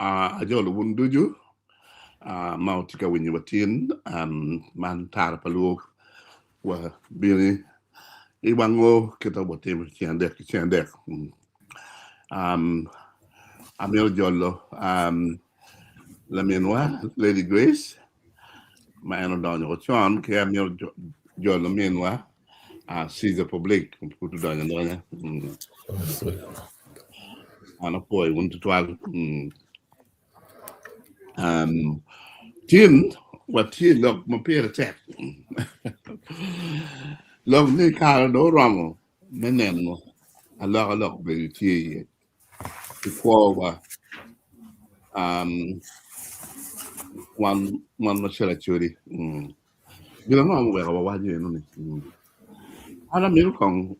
Ajolo wun ducu ma wutye ka winyo wa tin man tara pa lwok wa bino i wango kit ma watimo ceng adek ki ceng adek. Amito jolo laminwa Lady Grace ma en odonyo ko con ki amito jolo minwa Caesar Public pud odonyo adonya. An apwoyo wun tutwal. Tin watye i lok ma pire tek. Lok ni kare dong oromo me neno alokaloka obedo tye iye i kwowa wan macalo Acholi. Gin ango ma oweko wawaco eno ni? An amito kong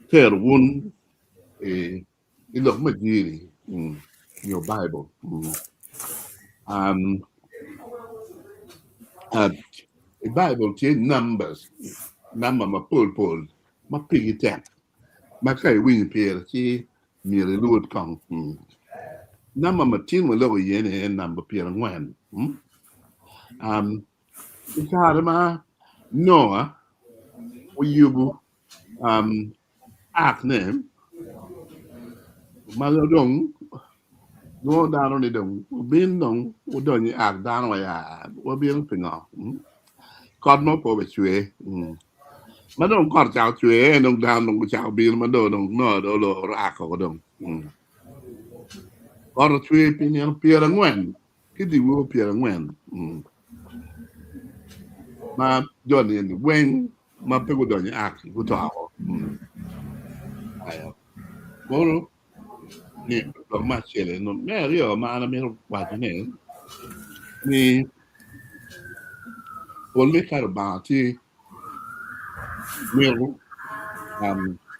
tero wun i lok me jiri nyo Baibul. I Baibul tye numbers, namba mapol pol ma pigi tek ma ka iwinyo pire ci myero ilwod kong. Namba ma tin waloko iye ni en namba 40. I kare ma Noa oyubo akne ma dong lwongo dano ni dong wubin dong wudony i ak dano wa ya wabino pingo? Kot mo pe obecwer. Ma dong kot ocako cwer dong dano dong gucako bino ma dong Noa dong oloro ak woko dong. Kot ocwer pi nino 40 ki dyewor 40 ma jo-ni eni weng ma pe gudonyo i ak guto woko. Kono ni lok me acel eno. Me aryo ma an amito wacone ni pole ka Lubanga tye mito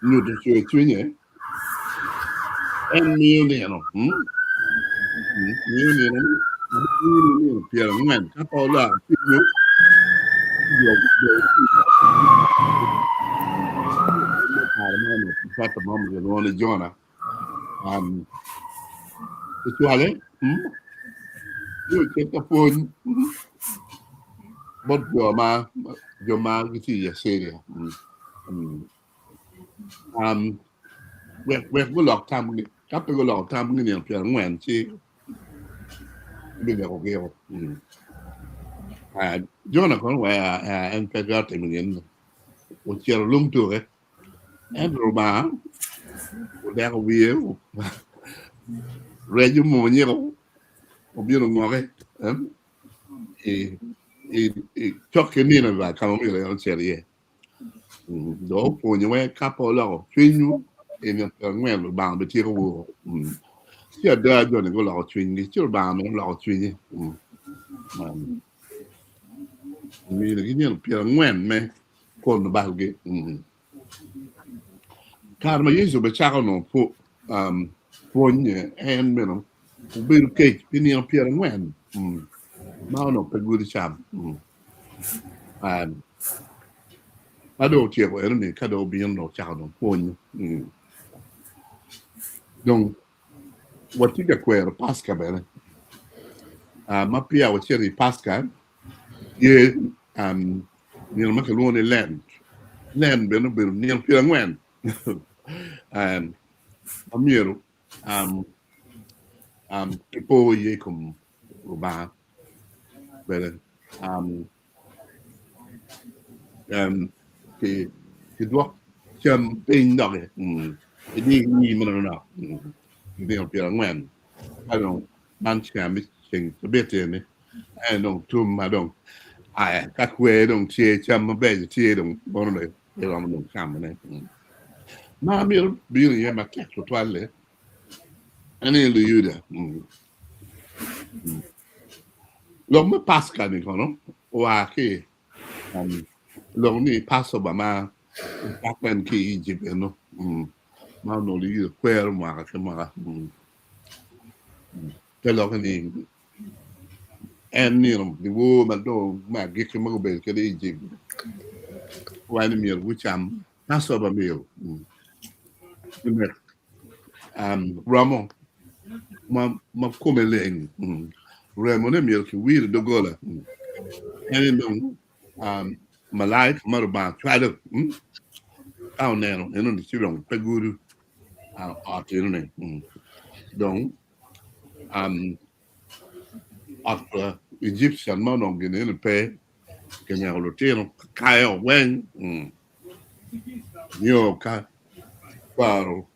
nyuto cwer cwinye en miyo nino miyo nino nino 40 ka pe oloko cwinyu kare mo ma kilwongo ni Jona ocwale ci ocit ka pwony bot jo ma jo ma gitye i Aciria wek wek gulok tamgi ka pe guloko tamgi nino 40 ci gibinekogi o. Jona kono en pe twero timo gin ocito lung tuke ento Lubanga odeko wiye rec omwonye obino ongoke cok ki Nineve ka ma myero en ocit iye. Dong opwonyowa ka pe wuloko cwinywu i nino 40 Lubanga bityeko-wu woko. Ci ada jo-ni guloko cwinygi, ci Lubanga bene oloko cwinye. Ominigi nino 40 me kono balgi. Kare ma Yecu obecako nongo pwonye, en bene obedo kec pi nino 40 ma onongo pe gudo cam. Ka dong otyeko enoni, ka dong obino dong ocako dong pwonyo. Dong watye ka kwero Paska bene. Ma peya wacito i Paska, tye nino ma kilwongo ni Lent. Lent bene obedo nino 40 ma myero kipo iye i kom Lubanga bene kidwok cam piny doki idi rii manok nino 40 ka dong man ceng me ceng cabit eni en dong tum ma dong ka kwer dong tye cam mabeco tye dong mono dong iromo dong camone. Ma myero bino iye matek tutwal-li en aye Luyuda. Lok me Paska-ni kono oa ki lok ni Passover ma ocako en ki i Ejipt eno ma onongo Luyuda kwero mwaka ki mwaka. Te lokke ni en nino dyewor ma dong me agikki ma gubedo kwede i Ejipt wa ni myero gucam Passover meal romo. ma ma kome leng. Mm. Remone myero kiwir i doggola. Mm. En dong um, malaika ma Lubanga cwalo mm, ka oneno enoni ci dong pe gudo uh, ot enoni. Mm. Dong um, ot pa Egyptian ma onongo gin eni pe kineko lutino kayo weng mm. nio ka kwaro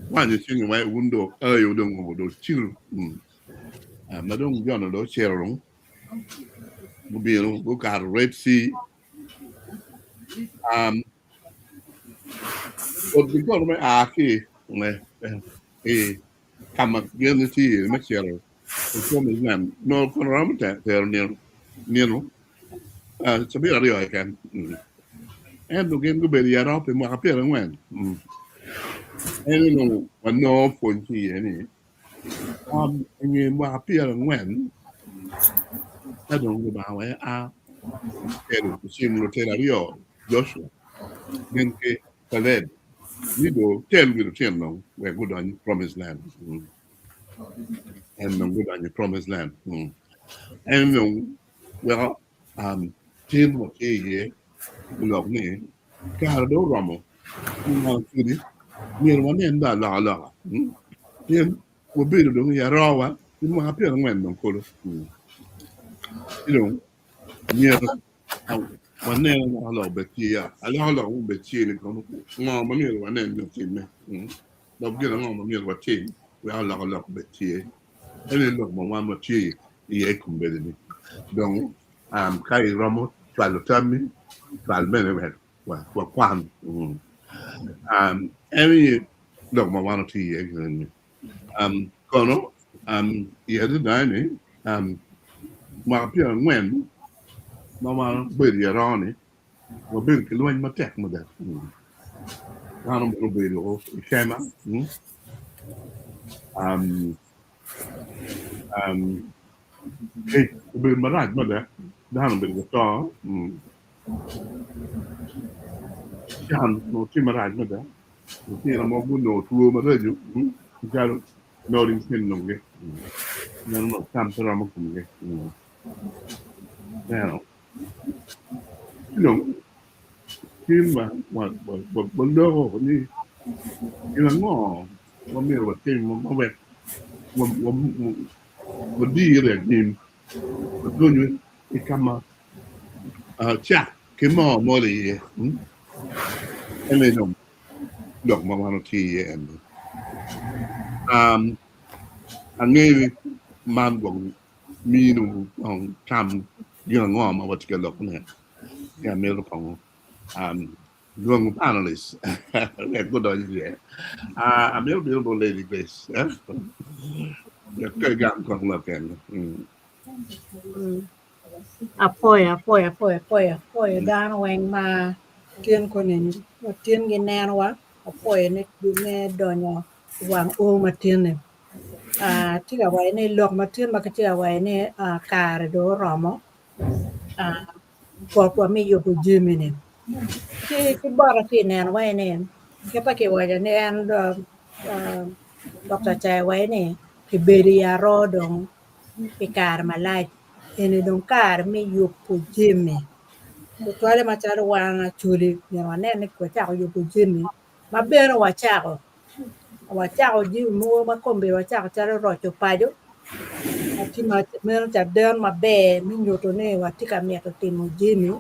Kwanyo cingi wek wun dong ayo dong ongo dong ciro. Ma dong jo-ni dong ocito dong gubino gukato Red Sea. Wotgi kono me a ki i ka ma gin gitye iye me cito i Promised Land nongo kono romo tero nino cabit aryo keken. Ento gin gubedo i aroo pi mwaka pyerangwen. En onongo wanongo pwony ki iye ni i nge mwaka pyerangwen ka dong Lubanga wee a okelo ocimo lutela aryo, Joshua gin ki Caleb ni dong otel wi lutino dong wek gudony i Promised Land. En dong gudonyo i Promised Land. En dong weko Tin watye iye lok ni kare dong oromo me ngolo pudi, myero wanen dong alokaloka pien wabedo dong i arowa pi mwaka pyerangwen dong kulu. Ci dong myero wanen alokaloka obed tye ya, alokaloka ma obed tye ni kono ngo ma myero wanen ni otimme dok gin ango ma myero watim wek alokaloka obed tye. Eni aye lok ma wan watye iye i kombeddi-ni. Dong ka iromo cwalo tammi, cwal bene wek wakwan. En aye lok ma wan watye iye gire-ni. Kono i adada ni mwaka pyerangwen ma wan wabedo i aroo-ni, wabedo ki lweny matek mada. Dano bene obedo i kema. Kec obedo marac mada, dano obedo ka to. Can onongo tye marac mada, lutino mogo gunongo two maraco calo nodding syndrome-gi, meno onongo cam pe romo komgi. Ineno? Ci dong tin waloko ni gin ango ma myero watim ma wek wadirre anyim wadonyo i ka ma cak ki moo mol iye. Ene dong lok ma wan watye iye eni. Angeyo ni man gwok mino kong tam gin ango ma watye ka lokone. Ci amito kong lwongo panelist wek gudony iye. Amito bino bot Lady Grace wek ka igam kong lok eni. Apoyo, apoyo, apoyo, apoyo, apoyo dano weng ma tin koni tin ginenowa, apoyo ni me donyo i wang oo matin-ni. Atye ka waco ni lok matin ma kitye ka waco ni kare dong oromo kwotwa me yubo jami-ni. Ki bota ki i neno waci ni kit ma kiwaco ni en Dokta Acayi waco ni kibedo i aroo dong pi kare malac eni dong kare me yubo jami tutwalle macalo wan Acholi myero wanen ni wacako yubo jami ma bene wacako wacako jami mogo ma kombeddi wacako calo roco paco meno caden maber me nyuto ni watye ka mito timo jami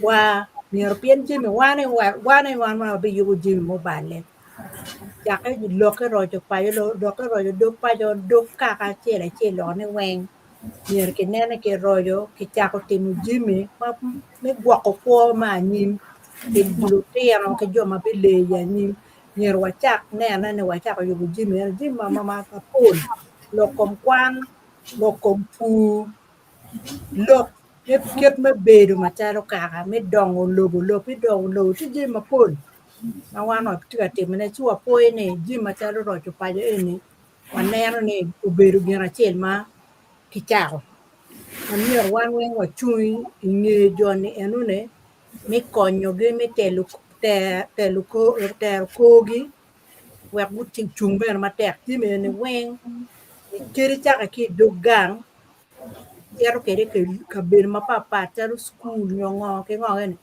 wa myero pien jami wan aye wan wabiyubo jami mubale cakke lokke roco paco lokke roco dog paco dog kaka acel acel ni weng myero kinen ni kiroco kicako timo jami me gwoko kwo me anyim pi lutino ki jo ma bileyo i anyim myero wacak nene ni wacako yubo jami eno jami mapol lok kom kwan lok kom pur lok me kit me bedo macalo kaka me dongo lobo lok me dongo lobo tye jami mapol ma wan watye ka timone ci wapwoyo ni jami macalo roco paco eni waneno ni obedo gin acel ma kicako ma myero wan weng wacung i nge jo-ni enoni me konyogi me telo tero korgi. wek gucung bene matek jami eni weng kadi cake ki i dog gang cito kwede i kabedo mapatpat calo cukul nyo ngo ki ngo eni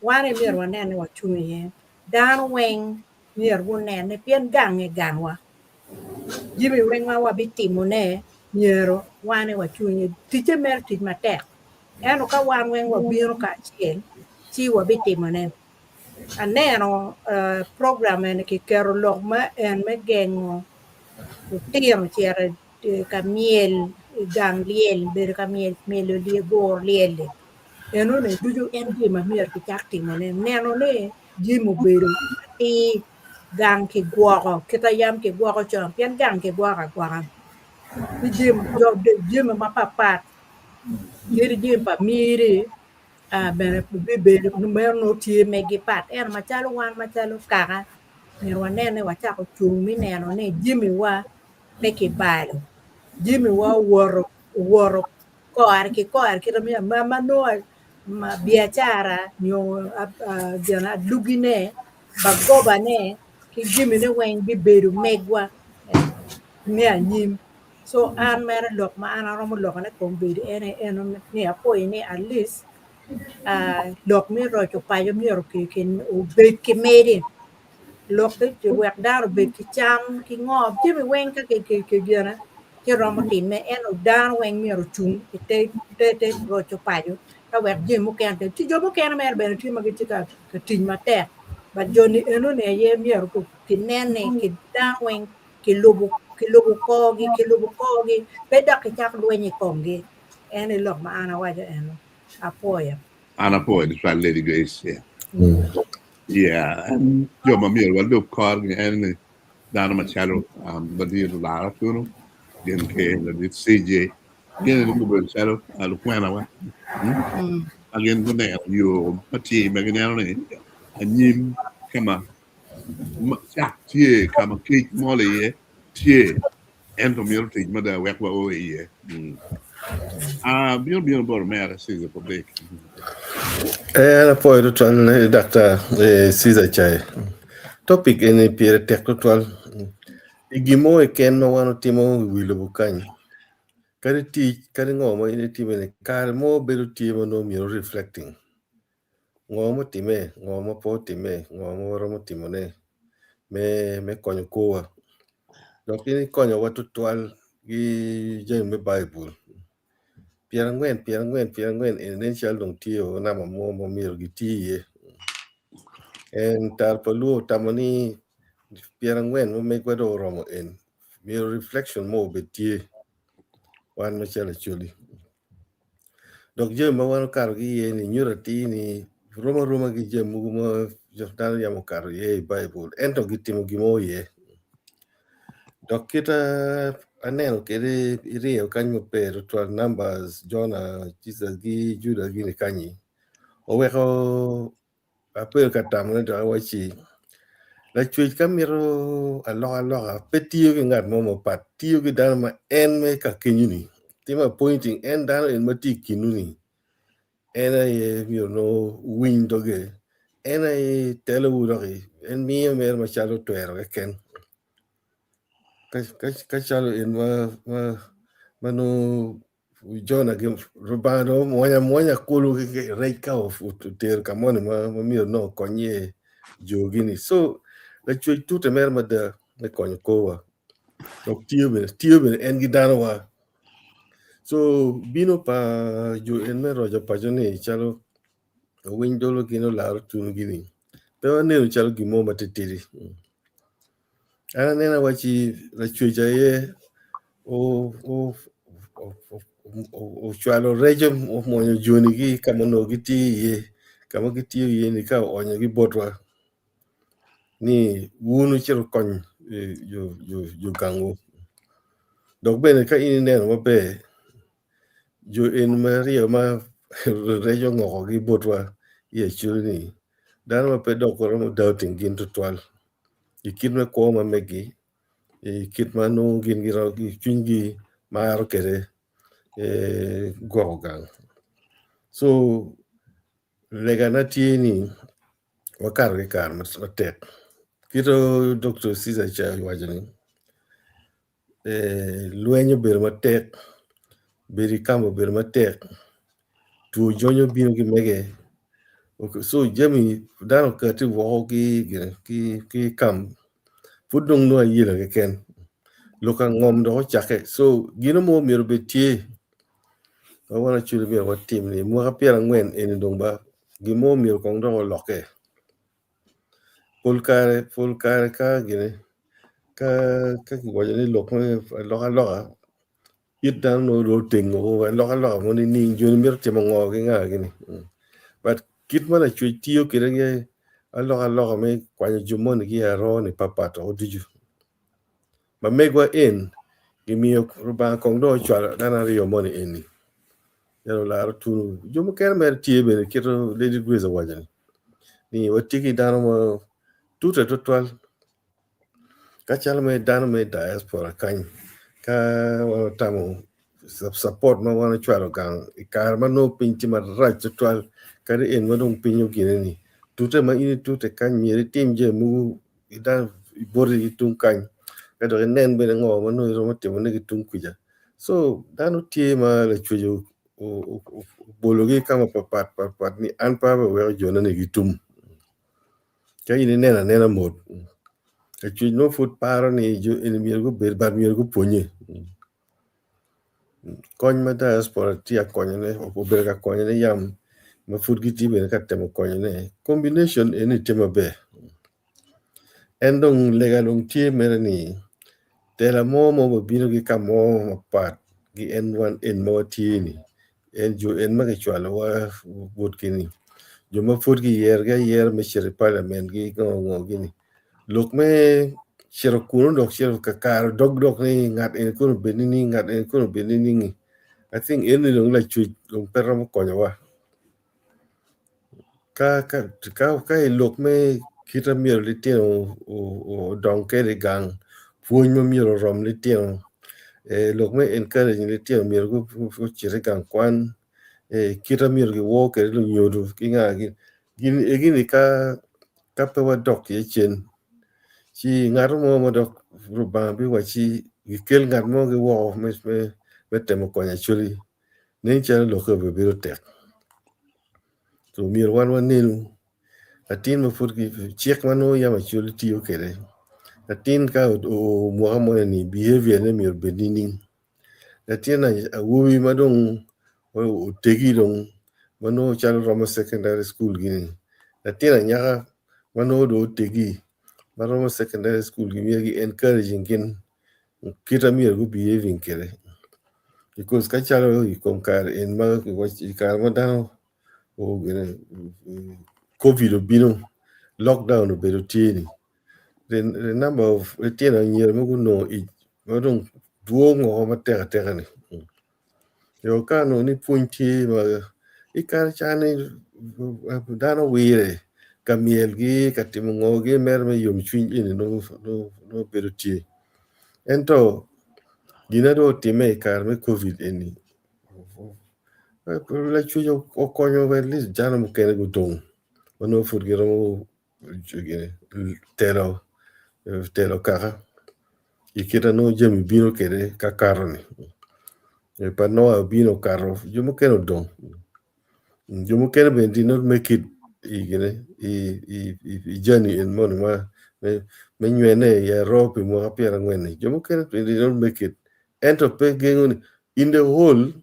wan aye myero wanen ni wacung iye dano weng myero gunen ni pien gange gangwa jami weng ma wabitimone myero wan aye wacung iye ticce mere tic matek ento ka wan weng wabino kacel ci wabitimone. Aneno program eni kiketo lok ma en me gengo lutino cito ka myel i gang lyel bedo ka myel myelo guro lyel-li enoni ducu en jami ma myero kicak timone neno ni jami obedo atir gang kigwoko kit ma yam kigwoko con pien gang kigwoko agwoka ki jami mapatpat kadi jami pa miri bene bibedo meno nongo tye megi pat ento macalo wan macalo kaka myero wanen ni wacako cung me neno ni jamiwa pe kibalo jamiwa owoto owoto kore ki kore kit ma nongo biacara nyo gin adugine bagobane ki jamine weng bibedo megwa me anyim. So an mere lok ma an aromo lokone kombeddi ene eno ni apwoyo ni at least lok me roco paco myero obed ki medi lok wek dano obed ki cam ki ngo jami weng ka gine ci romo timme ento dano weng myero ocung ite roco paco ka wek jami mukene otim ci jo mukene mere bene tye ma gitye ka tic matek but joni enoni aye myero kinen ni dano weng Kilubo kilubo korgi, kilubo korgi, pe dok kicako lweny i komgi. En aye lok ma an awaco eno. Apwoyo. An apwoyo tutwal Lady Grace. Yeah. Yeah, en jo ma myero walub korgi en ni dano macalo um, ladit Lara Tunu gin ki ladit CJ gin ni gubedo calo uh, lukwenawa. Mm? Ma gin guneno yo ma tye ma gineno ni anyim ka ma Cak tye ka ma kec mol iye tye, ento myero tic mada wek wao iye. Abino bino bot omera Caesar Pobek. An apwoyo tutwal Daktar Caesar Chai. Topic eni pire tek tutwal. I gin mo keken ma wan watimo i wi lobo kany, kadi tic kadi ngo ma in itimo ni kare mo bedo tye ma nongo myero reflecting. Ngo mutimme, ngo ma pe otimme, ngo ma waromo timone me me konyo kwowa. Dok in ikonyowa tutwal ki jami me Baibul. Pyerangwen, pyerangwen, pyerangwen eni nen calo dong tye o namba mo ma myero giti iye. En tar pa luo otamo ni pyerangwen ma megwa dong oromo en myero reflection mo obed tye wan macalo Acholi. Dok jami ma wan okato ki iye-ni nyuto atir ni rom aroma ki jami mogo ma dano yam okato iye i Baibul ento gitimo gin mo iye. Dok kit aneno kwede iryeyo kany maber tutwal Numbers, Jona, Jesus ki Juda gini kanyi oweko Abedo ka tamone dok awacci, 'Lacwec ka mito alokaloka pe tiyo ki ngat mo mapat, tiyo ki dano ma en me ka kenyu-ni. Timo appointing en dano eni ma tye i kinwu-ni, en aye myero nongo wuwiny doge, en aye telowu doki, en miyo mere macalo twero keken. Ka calo en ma nongo Jona gi Rubanga dong omwonyo amwonya kulu ki rec ka otero ka moni ma myero nongo okony iye jogi-ni. Co lacwec tute mere mada me konyo korwa dok tiyo bene tiyo bene en ki danowa. Co bino pa jo en me roco paco-ni calo owiny dolo gin olaro tungi-ni pe waneno calo gin mo matitidi. An aneno awaci lacwec aye ocwalo rec omwonyo jonigi ka ma onongo gitye iye ka ma gitiyo iye-ni ka oonyogi botwa ni wun wucit wukony jo gangwu dok bene ka in ineno maber jo eni ma aryo ma rec ongokogi botwa i Acholi-ni dano ma pe dok waromo doubting gin tutwal i kit me kwo ma megi i kit ma nongo gin cwinygi maro kwede gwoko gang co legana tye ni wakato ki i kare matek. Kit Dr. Caesar ca owaco ni lweny obedo matek, bedo i kam obedo matek, two jonyo obino ki mege so jami dano okati woko ki i kam pud dong nongo ayela keken lok angom dok ocakke so gino mo myero obed tye ma wan actually myero watim ni mwaka pyerangwen eni dong ba gin mo myero kong dok olokke. Pol kare pol kare ka gini ka ka kiwaco ni lok me alokaloka it dano nongo dong otengo woko alokaloka mo nining joni mito timo ngo ki nga gini but kit ma lacwec tiyo kwede ki alokaloka me kwanyo jo moni ki i aroo ni patpat woko ducu ma megwa en gimiyo Rubanga kong dong ocwalo dano aryo moni eni ento olaro tunu jo mukene mere tye bene kit ma Lady Grace owaco ni ni watye ki dano ma tute tutwal ka calo mere dano me diaspora kany ka wan watamo support ma wan ocwalo gang i kare ma nongo piny tye marac tutwal kadi en ma dong piny ogine ni tute ma in itute kany myero itim jami mogo boti ki tung kany ka dok inen bene ngo ma nongo iromo timone ki tung kuca so dano tye ma lacwec obologi ka ma patpat patpat ni an pe abiweko jona ni gitum ka in ineno anena mot lacwec nongo pud paro ni jo eni myero gubed but myero gupwonye kony ma diaspora tye ka konyone obedo ka konyone yam ma pud gitye bene ka temo konyone combination eni tye maber en dong lega dong tye mere ni tela mo ma obibino ki ka mo mapat ki en wan en ma watye ni en jo en ma kicwalowa botgi ni jo ma pud kiyerogi ayera me cito i paliament gi ngo ngo gini Lok me cito kunu dok cito kakare dog dok ni ngat eni kono obed nining ngat eni kono obed nining-ngi I think eni dong lacwec dong pe romo konyowa ka i lok me kit ma myero litino odong kwede i gang pwony ma myero orom litino lok me encouraging litino myero gucit i gang kwan kit ma myero giwor kwede lunyodo ki nga gin egini ka ka pe wadok iye cen ci ngat mo ma dok Rubanga biwacci gikel ngat mo ki woko me temo konyo Acholi nen calo lokke obibedo tek so myero wan wanenu latin ma pud cik ma nongo yam Acholi tiyo kwede latin ka oo mwaka moni behavior ne myero obed nining? Latin awobi ma dong otegi dong ma nongo calo romo secondary school gini latin anyaka ma nongo dong otegi ma romo secondary school gini myero ki encouraging gin kit ma myero gu behaving kwede because ka calo i kom kare eni ma i kare ma dano covid obino lockdown obedo tye ni the number of litino anyira ma gunongo ic ma dong dwong woko matek ateka ni jo ka onongo ni pwony tye ma i kare ca ni dano wire ka myelgi ka timo ngogi mere me yomcwiny eni nongo bedo tye ento gin ma dong otimme i kare me covid eni lacwec okonyo at least dano mukene gudong ma nongo pud giromo telo telo kaka i kit ma nongo jami bino kwede ka kato-ni pa Noa obino okato jo mukene odong jo mukene bene did not make it i journey eni moni ma me nywene i aroo pi mwaka pyerangwen-ni jo mukene did not make it ento pe gengo ni in the whole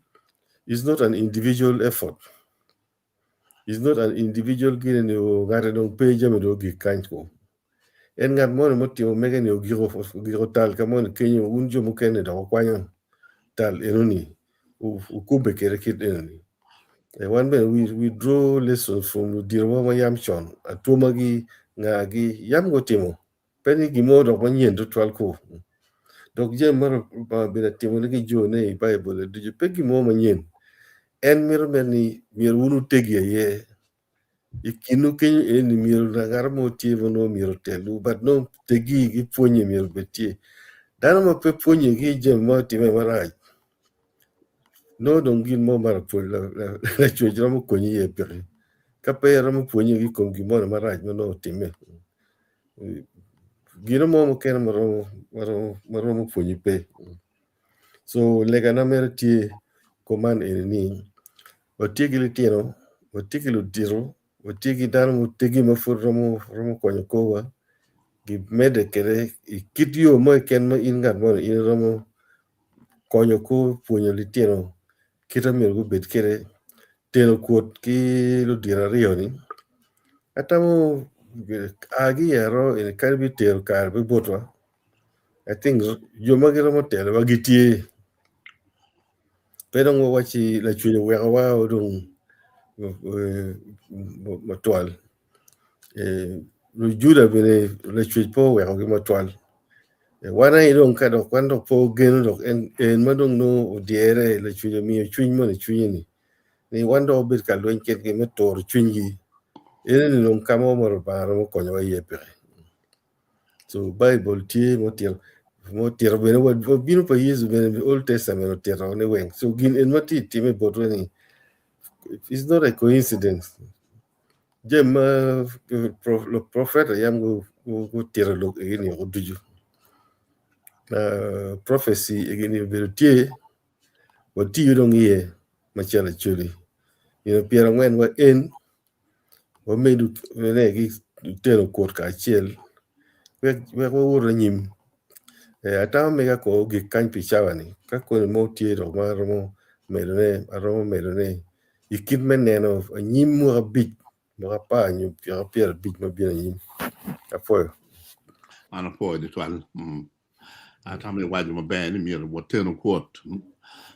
is not an individual effort. Is not an individual gine ni o ngate dong pe jami dong ogik kany ko. En ngat moni mutimo mege ni ogiko ogiko tal ka moni kenyo wun jo mukene dok wukwanyo tal enoni wukubbe kwede kit enoni. E wan bene we, we draw lessons from luditowa ma yam con atwomagi ngagi yam gutimo pe ni gin mo dok manyen tutwal ko. Dok jami ma Lubanga obedo ka timone ki jone i Baibul ducu pe gin mo manyen. En mito mere ni myero wun wutegi aye. I kinwu kenyo eni myero ngat mo tye ma nongo myero otelwu but nongo tegi ki pwonye myero obed tye. Dano ma pe pwonye ki jami ma otime marac nongo dong gin mo ma lacwec romo konyi iye peke. Ka pe iromo pwonye ki i kom gin moni marac ma nongo otimme. Gino mo mukene ma romo ma romo ma romo pwonyi pe. So legana mere tye kuman eni ni watye ki litino, watye ki ludito, watye ki dano mutegi ma pud romo romo konyo korwa gimedde kwede i kit yo mo keken ma in ngat moni in iromo konyo kor pwonyo litino kit ma myero gubed kwede teno kwot ki ludito aryo-ni atamo a ki i ero eni kadi bitero kare pe botwa I think jo ma giromo telowa gitye pe dong wawacci lacwec owekowa dong matwal Lujuda bene lacwec pe owekogi matwal wan aye dong ka dok wan dok pe wageno dok en ma dong nongo odyere lacwec omiyo cwiny moni i cwinye-ni ni wan dong wabed ka lweny kwedgi me turo cwinygi eno-ni dong ka mo ma Lubanga romo konyowa iye peke. So Baibul tye ma otito ma otito bene wa bino pa Yecu bene Old Testament otito ni weng so gin en ma tye time botwa ni it's not a coincidence jami ma luprofeta yam gutito lok egi-ni woko ducu prophecy egi-ni obedo tye watiyo dong iye macalo acholi nino pyerangwen wa en Wamedo bene ki teno kwot kacel wek wawot anyim atamo mega ko ogik kany pi cawa-ni ka koni mo tye dok ma aromo medone aromo medone i kit me neno anyim mwaka abic mwaka apar nyo mwaka pyerabic ma bino anyim apwoyo. An apwoyo tutwal. Atamo ni iwaco maber ni myero watenu kwot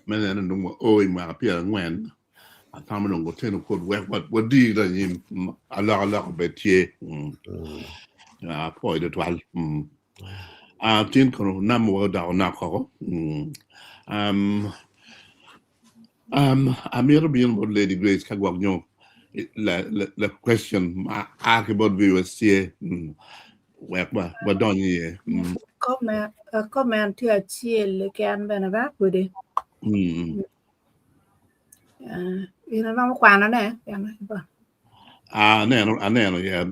me neno ni dong wao i mwaka pyerangwen. Atamo ni dong watenu kwot wek wadir anyim alokaloka obed tye. Apwoyo tutwal. Tin kono namba wa odoko nok koko. Amito bino bot Lady Grace ka gwok nyo la question ma a ki bot viewers tye wek wadony iye. Comment tye acel keken bene ba kodi. In iromo kwanone? Aneno, aneno, yeah.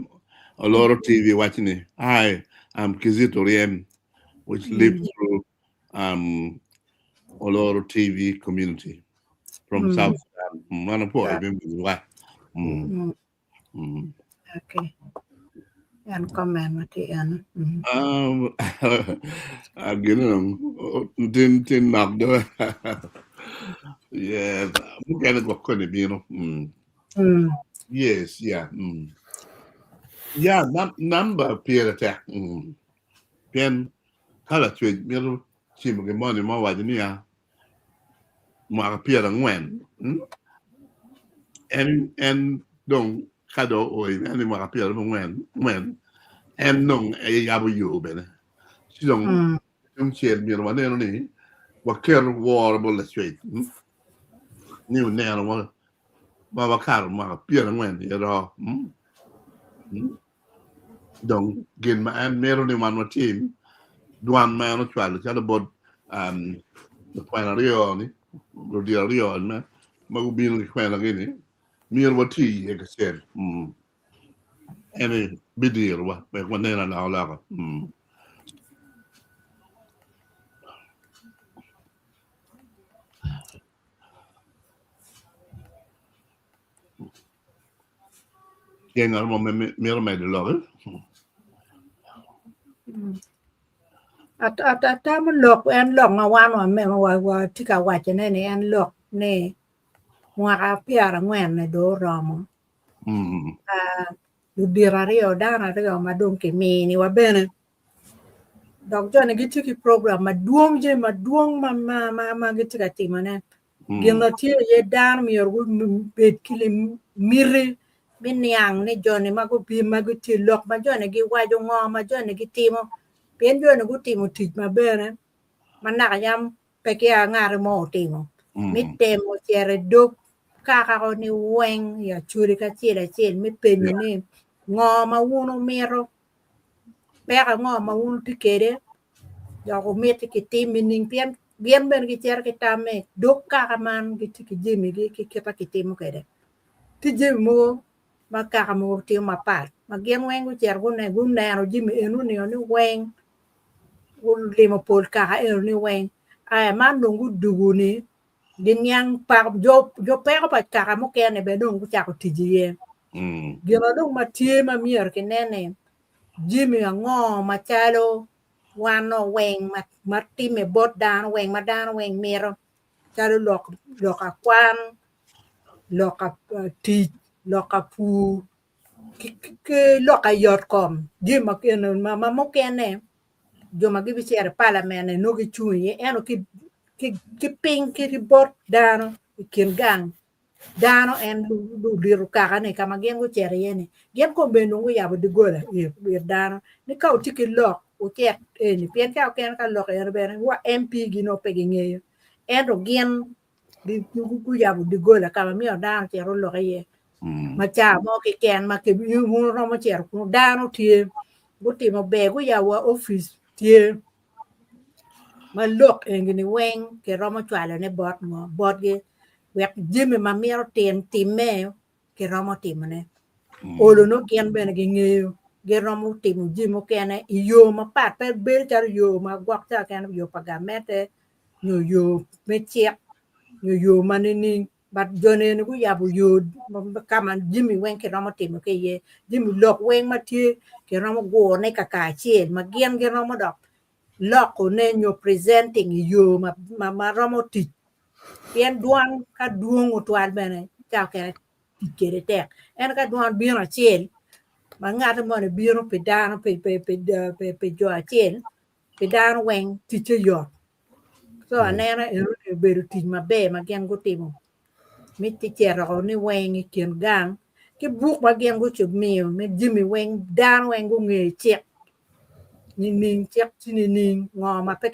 Oloro TV waco ni, Hi, I'm Kizito Ryem, which lives through um, Oloro TV community from South Sudan. Mano po ay bin wa. Okay. En comment ma tye en. Gino tin tin nok do. Yeah, mukene gwok koni bino. Yes, yeah. Yeah, number pire tek. Pien Ka Lacwec mito cimo gin moni ma owaco niya, Mwaka pyerangwen, en en dong ka dong oo i en i mwaka pyerangwen, en dong aye yabo yo bene. Ci dong tungcel myero waneno ni waketo woro bot Lacwec ni oneno ma wakato mwaka pyerangwen i aroo. Dong gin ma en mito ni wan watim, dwan ma en ocwalo calo bot lukwena aryo-ni, ludito aryo-ni ma gubino ki kwenagi-ni, myero wati iye kacel. En aye bidirowa wek wanen alokaloka. Tye ngat mo ma mito medo loki? Atamo lok en lok ma wan watye ka wacone ni en lok ni mwaka pyerangwen-ni dong oromo ludito aryo dano aryo ma dong kiminiwa bene dok joni gitye ki program madwong jami madwong ma gitye ka timone Gin ma tye iye dano myero gubed ki miti me niang ni joni ma gubino ma gitye lok ma joni giwaco ngo ma joni gitimo pien joni gutimo tic maber ma naka yam pe ki ngat mo otimo me temo cito i dog kakako ni weng i acholi ki acel acel me penyo ni ngo ma wun wumito peko ango ma wun wutye kwede dok wumiti kitim nining pien gin bene gicito ki tam ni dog kaka man gitye ki jamigi ki kit ma kitimo kwede. Tye jami mogo ma kaka mogo timo mapat ma gin weng gucito guneno jami enoni ni weng gulimo pol kaka enoni weng aya man dong gudugo ni giniang jo peko pa kaka mukene bene dong gucako tic iye. Gin ma dong ma tye ma myero kinen ni jami ango macalo wan nongo weng ma timme bot dano weng ma dano weng mito calo lok akwan, lok tic, lok pur ki lok yot kom jami ma mukene jo ma gibicito i palamen nongo gicung iye ento ki piny ki bot dano i kin gang dano en ludito kaka-ni ka ma gin gucito iye-ni gin kong bene dong guyabo doggola it dano ni ka wutye ki lok wucit eni pien ka okene ka lok eni bene wa MP gi nongo pe gingeyo ento gin guyabo doggola ka ma myero dano ocit olok iye ma ca mo keken ma wun wuromo cito kunu dano tye gutimo ber guyabo wa opic tye ma lok eni weng kiromo cwalone bot ngo botgi wek jami ma mito timme kiromo timone olo nongo gin bene gingeyo giromo timo jami mukene i yo mapat pe bedo calo yo ma gwok ca kene yo pa gamente nyo yo me cik nyo yo ma nining but joni eni guyabo yo ka ma jami weng kiromo timo ki iye jami lok weng ma tye kiromo gurone kakacel ma gin giromo dok lokone nyo presenting i yo ma romo tic pien dwan ka dwong otwal bene ca okene tic kwede tek ento ka dwan bino acel ma ngat moni bino pi dano pi jo acel pi dano weng ticce yot so aneno enoni obedo tic maber ma gin gutimo me cito ni weng i kin gang ki buk ma gin gumiyo me jami weng dano weng gunge cik nining cik tye nining ngo ma pe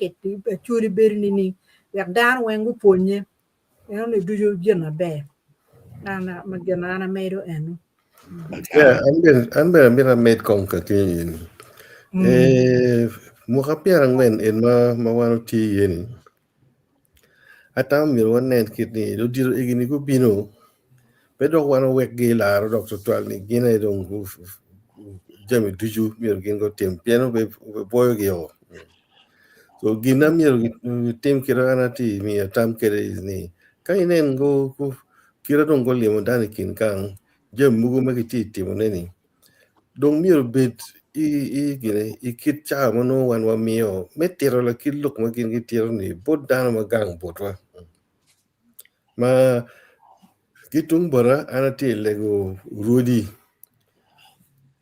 acholi bedo nining wek dano weng gupwonye enoni ducu gin maber gin ma an amedo eno. Yeah, an bene amito amed kong ka keny eni. Eh, mwaka 40 en ma wan watye iye ni, atamo myero wanen kit ni ludito egi-ni gubino pe dok wan wawekgi i laro dok tutwal ni gin aye dong jami ducu myero gin gutim pien obibwoyogi o. So gin ma myero gitim kit ma an atye ka miyo tam kwede ni ka inen kite dong gulimo dano i kin gang jami mogo ma gitye ka timone-ni dong myero obed i kit cawa ma nongo wan wamiyo me tito lakit lok ma gin gitito-ni bot dano ma gang botwa. Ma ki tung bota an atye ka lego rwodi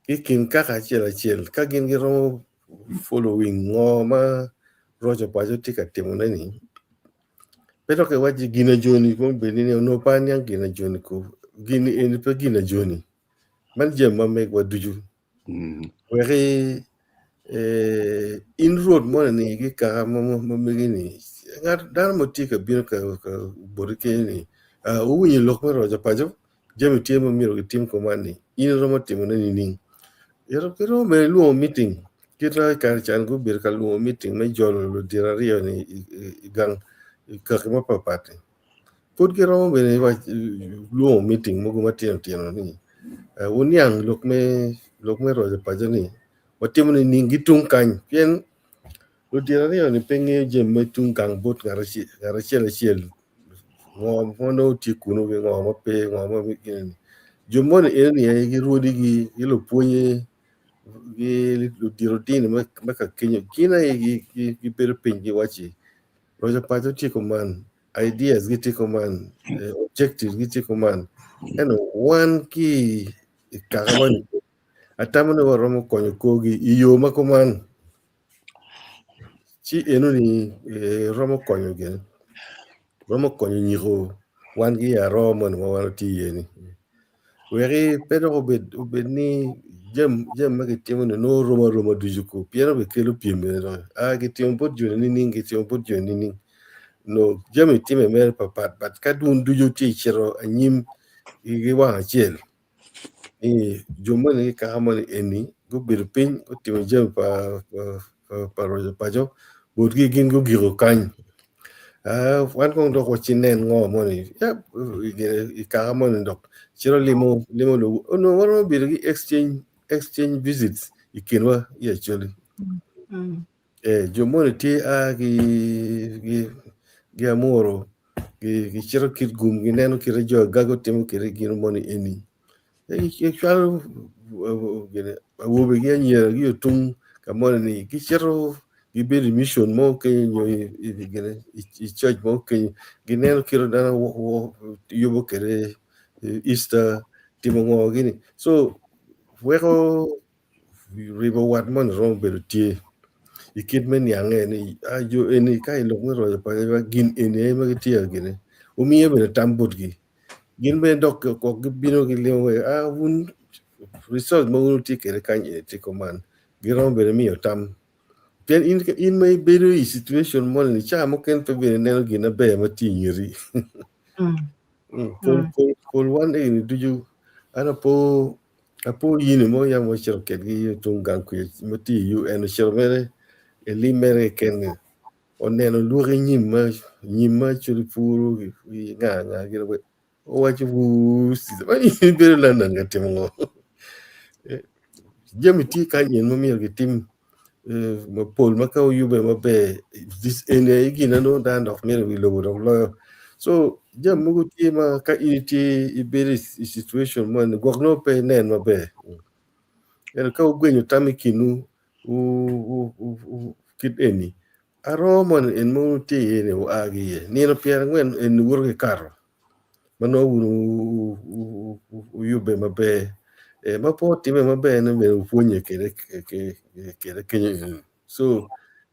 ki i kin kaka acel acel ka gin giromo following ngo ma roco paco tye ka timone-ni pe dok iwac ni gin ajoni kong obed ni onongo pe aniang gin ajoni ko gin eni pe gin ajoni man jami ma megwa ducu wek in rwot moni ni ki kaka ma megi ni ngat dano mo tye ka bino ka boti kenyo ni wuwinyo lok me roco paco jami tye ma myero gitim kuman ni in iromo timone nining iromo bene lwongo meeting kit ma i kare can gubedo ka lwongo meeting me jolo ludito aryo ni i gang i kaki mapapat ni pud giromo bene lwongo meeting mogo matino tino ni wuniang lok me roco paco ni watimo nining ki tung kany pien ludito aryo ni pe ngeyo jami me tung gang bot ngat acel acel ngo ma nongo tye kunu ki ngo ma pe ngo ma gini jo moni eni aye girwodigi ki lupwonye ki ludito dini me ka kenyo gin aye gibedo piny giwacci roco paco tye kuman ideas gitye kuman objectives gitye kuman ento wan ki i kaka moni atamo ni waromo konyo korgi i yo ma kuman. Ci enoni romo konyo gin romo konyo nyiko wan ki i aroo moni ma wan watye iye ni weki pe dok obed ni jami ma kitimo ni nongo rom aroma ducu ko pien obikelo pyem bene doki aa kitimo bot joni nining kitimo bot joni nining nongo jami time mere papat but ka dun ducu tye cito anyim ki wang acel. Ni jo moni ki kaka moni eni gubedo piny gutimo jami pa roco paco botgi gin gugiko kany. Ah, wan kong dok wacinen ngo moni i kaka moni dok cito limo limo lu onongo waromo bedo ki exchange exchange visits i kinwa i Acholi. Eh, jo moni tye a ki ki ki Amuru gi gicito Kitgum gineno kite jo Agago timo kite gin moni eni. Gicwalo awobe ki anyira ki otung ka moni ni gicito gibedo i mission mo kenyo nyo i church mo kenyo gineno kit dano yubo kwede Easter timo ngo gini so weko ribo wat moni romo bedo tye i kit me niange ni jo eni ka i lok me roco pa gin eni aye ma gitye ka gine omiyo bene tam botgi. Gin bene dok kok gibino gilimo wek ah wun resource ma wun wutye kwede kany eni tye kuman giromo bene miyo tam pien in, in ma ibedo i situation moni ni caa mukene pe bene ineno gin maber ma tye i ngeti. Pol, pol, pol wan eni ducu an apo apo yini mo yam wacito kedgi tung gang kwica ma tye i UN ocito mere i lim mere keken Oneno lwaki nyim ma nyim ma actually puro ki nga nga gin weng owaco wuu ma in ibedo London ka timo ngo jami tye kany en ma myero gitim mapol ma ka oyube maber eni aye gin ma nongo dano dok mito i wi lobo dok loyo so jami mogo tye ma ka in itye ibedo i situation moni gwok nongo pe inen maber ento ka wugwenyo tam i kinwu kit eni aroo moni en ma wun wutye iye ni wua ki iye nino pyerangwen eni wuto ki kato ma nongo wun wuyubbe maber ma pe otimme maber ni myero wupwonye kwede kenyo eni so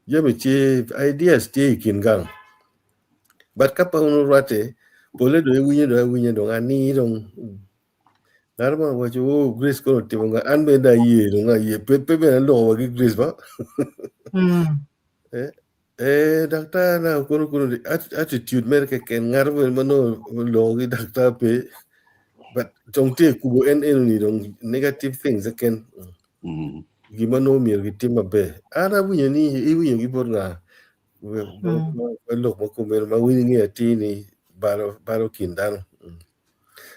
jami tye ideas tye i kin gang but ka pe wun wurwatte pole dong iwinyo dong awinya dong ani dong Ngat mo owaco oh Grace kono otimo nga an bene dong aye dong aye pe pe bene aloko wa ki Grace ba eh eh daktar na kono kono attitude mere keken ngat bene ma nongo oloko ki daktar pe but dong tye kubo en eno ni dong negative things keken gin ma nongo myero gitim maber an awinyo ni iwinyo ki bot nga lok ma kumeno ma winy ngeyo atir ni balo balo kin dano.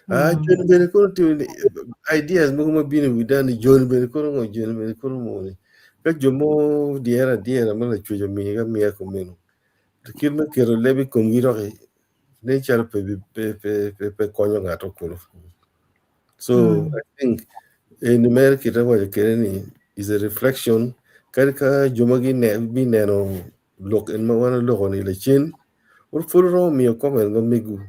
Ah, joni bene kono timo ni ideas mogo ma bino i wi dano ni joni bene kono ngo joni bene kono ngo ni ka jo mo dyere adyera ma lacwec omiyogi amiya kumeno kit me keto leb i komgi doki nen calo pe pe pe pe pe konyo ngato kulu so I think eni mere kite awaco kwede ni is a reflection kadi ka jo ma bineno lok en ma wan waloko ni lacen pud wuromo miyo comment ma mego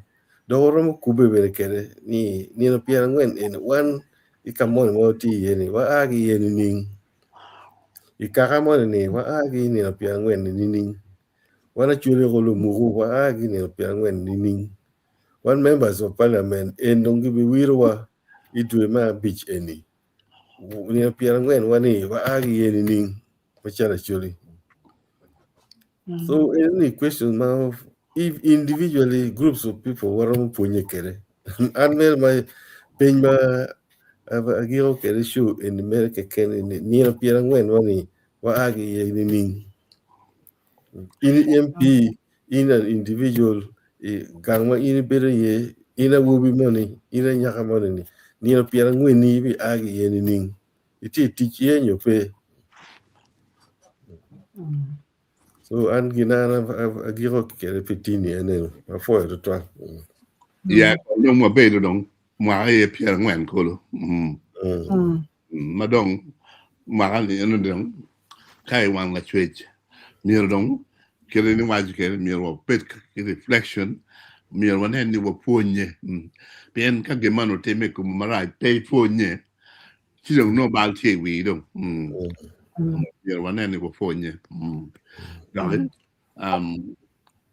dok wuromo kubbe bene kwede ni nino pyerangwen eni wan ki ka moni ma watye iye ni wa a ki iye nining i kaka moni ni wa a ki i nino pyerangwen ni nining wan acwali ko lumuku wa a ki i nino pyerangwen nining wan members of parliament en dong gibiwirowa i dwe me abic eni nino pyerangwen wa ni wa a ki iye nining macalo acholi. So any question ma if individually groups of people waromo pwonye kwede an mere ma piny ma agiko kwede show eni mere keken ni nino pyerangwen wa ni wa a ki iye nining in MP in an individual i gang ma in ibedo iye in awobi moni in anyaka moni ni nino pyerangwen ni ibi a ki iye nining Itye i tic iye nyo pe? So an gin an agiko kwede pi tini en eno. Apwoyo tutwal. Ya kong dong wabedo dong mwaka aye pyerangwen kulu. Ma dong mwaka ni eno dong ka i wang lacwec myero dong kite ni waco kwede myero wabed ki reflection myero wanen ni wapwonye pien ka gin man otimme i komi marac pe ipwonye ci dong nongo bal tye i wii dong. Myero wanen ni wapwonye. Doki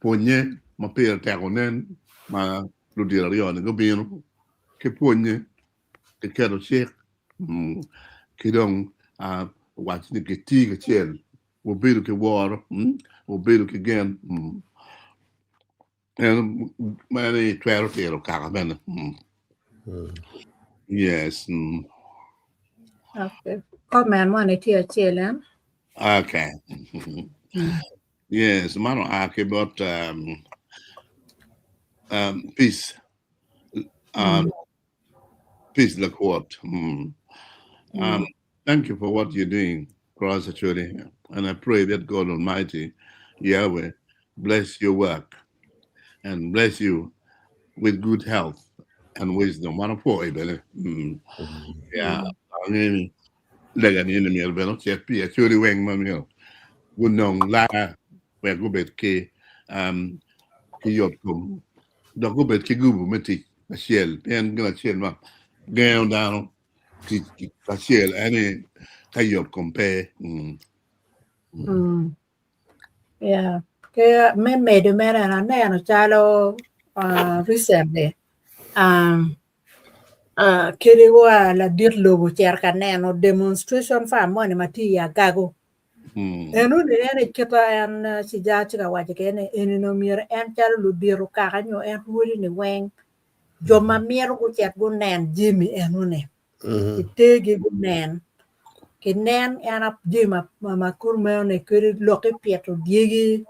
pwonye ma pire tek onen ma ludito aryo-ni gubino ki pwonye ki keto cik ki dong waco ni giti kacel wubedo ki woro wubedo ki gen. En mere itwero tiro kaka bene. Yes. Okay. Comment moni tye acel eh? Okay. Yes, man oa ki bot um, Peace. Peace Lakwot. Thank you for what you're doing for us actually. And I pray that God Almighty, Yahweh, bless your work and bless you with good health and wisdom. Wan opwoyi bene. Yeah. Angeyo ni lega ni eni myero bene ocit pi Acholi weng ma myero gunong laa wek gubed ki um, ki yot kom dok gubed ki gubu me tic acel pien gin acel ma gengo dano tic kacel en ni ka yot kom pe. Yeah. Ke me medo mere an aneno calo recently kadi wa ladit lobo ocito ka neno demonstration farm moni ma tye i Agago. Enoni en aye kite en Cija tye ka waco kwede ni eni myero en calo ludito kaka nyo en rwodi ni weng jo ma mito gucit gunen jami enoni kitergi gunen kinen en jami ma kumeno kadi lok ipito dyegi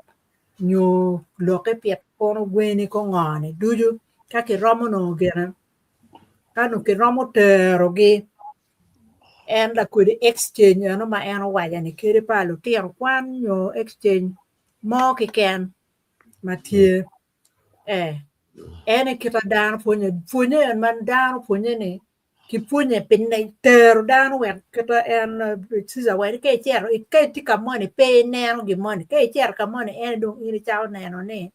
nyo lok ipito kono gweni ko ngo ni ducu ka kiromo nongo gine ka nongo kiromo terogi en lakwede exchange eno ma en owaco ni kadi pa lutino kwan nyo exchange mo keken ma tye Eh, en aye kit ma dano pwonye, pwonye en ma dano pwonye ni kipwonye pi tero dano wek kit ma en Cecar owaco ni ka icito ka itye ka moni pe ineno gin moni ka icito ka moni en dong in icako neno ni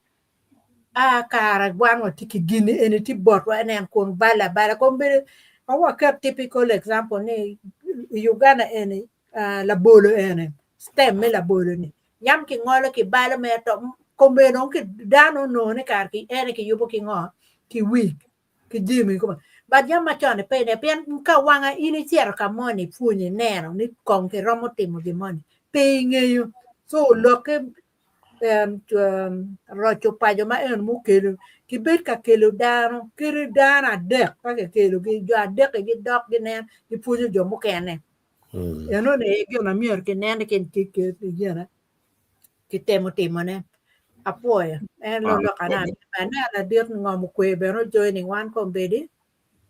aa kara wan watye ki gini eni tye botwa nen kun bale abala kombeddi kong waket typical example ni i Uganda eni labolo eni stem me labolo ni Yam kingolo kibalo mere to kome dong dano onongo ni kare ki en aye kiyubo ki ngo ki wig ki jami koma but jami macon ni pe pien ka wanga in icito ka moni ipwonyo ineno ni kong kiromo timo gin moni pe ingeyo so lokke roco paco ma eno mukelo kibed ka kelo dano kadi dano adek ka kikelogi jo adek-ki gidok ginen gipwonyo jo mukene. Enoni aye gin ma myero kinen ni kitemo timone. Apwoyo en lok aneno ladit ngom okwe bene ojoining wan kombeddi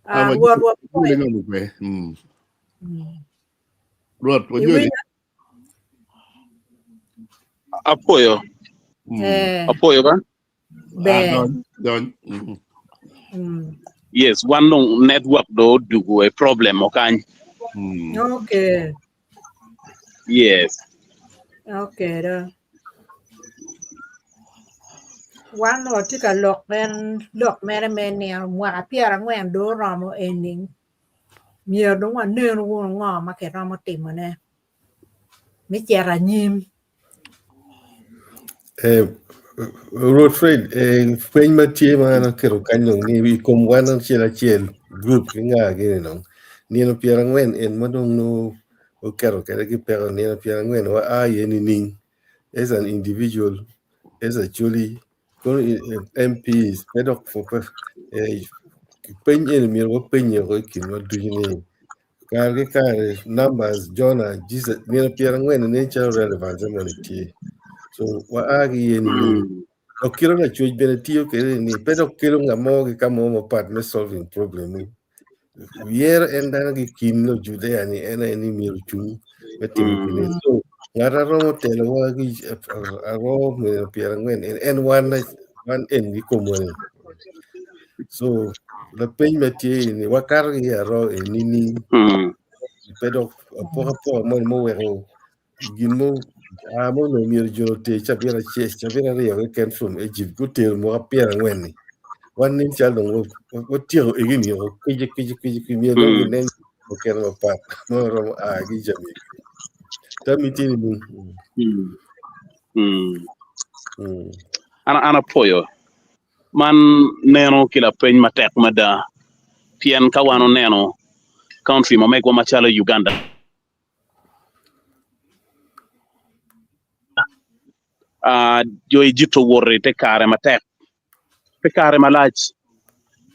Rwot wapwoyo. Rwot wajoli. Apwoyo. Apwoyo ba. Ber. Dony. Yes, wan dong network do odugo e problem okany. Okay. Yes. Okay do. Wan watye ka lok en lok mere me nino mwaka pyerangwen dong oromo eni myero dong wanen wunu ngo ma kiromo timone me cito anyim. Eh, Rwot Fred, eh, peny ma tye ma an aketo kany dong ni i kom wan acel acel group ki nga gini dong nino pyerangwen en ma dong nongo oketo kwede ki peko nino pyerangwen wa a iye nining as an individual as acholi kono MPs pe dok eh, peny eni myero wapenye woko i kinwa ducu ni Kare ki kare numbers Jonah Jesus nino pyerangwen nen calo relevance moni tye so wa a ki iye nining dok kite lacwec bene tiyo kwede ni pe dok kelo ngat mo ki ka mo mapat me solving problem yero en dano ki kin Lujudea ni en aye ni myero ocung me timo gini so ngat a romo telowa ki aroo nino pyerangwen en wan wan en kikomwa ni So lapeny ma tye ni wakato ki i aroo eni nining? Pe dok apokapoka moni muweko gin mo a ma onongo myero jo oter cabit acel cabit aryo keken from Egypt gutero mwaka pyerangwen-ni wan nen calo dong watyeko egini woko kwici kwici kwici kwici myero dong ginen mukene mapat ma oromo a ki i jami egi. Tammi tye nining? An apwoyo Man neno ki lapeny matek mada pien ka wan oneno country ma megwa macalo Uganda, jo Egypt owoto i te kare matek pi kare malac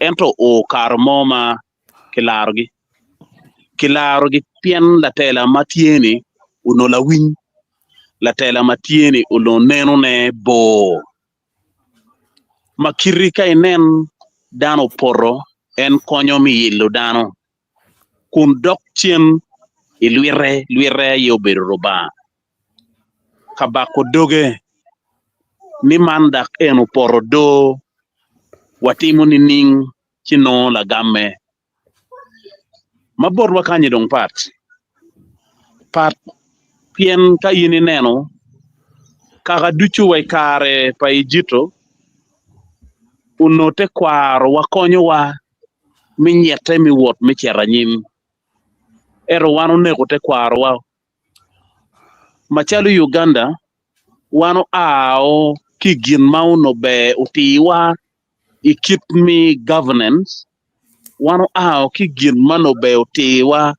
ento oo kare mo ma kilarogi. Kilarogi pien latela ma tye-ni onongo lawiny, latela ma tye-ni onongo nenone bor. Ma kiti ka inen dano opoto, en konyo me yilo dano, kun dok cen i lwite, lwite aye obedo Rubanga. Ka bako doge ni man dak en opoto do, watimo nining ci nongo lagamme? Ma botwa kany-nyi dong pat pat pien ka in ineno kaka ducu wa i kare pa Ejipto onongo tekwarowa konyowa me nyette me wot me cito anyim ento wan oneko tekwarowa macalo Uganda wan oao ki i gin ma onongo ber otiwa i kit me governance wan oao ki gin ma nongo ber otirwa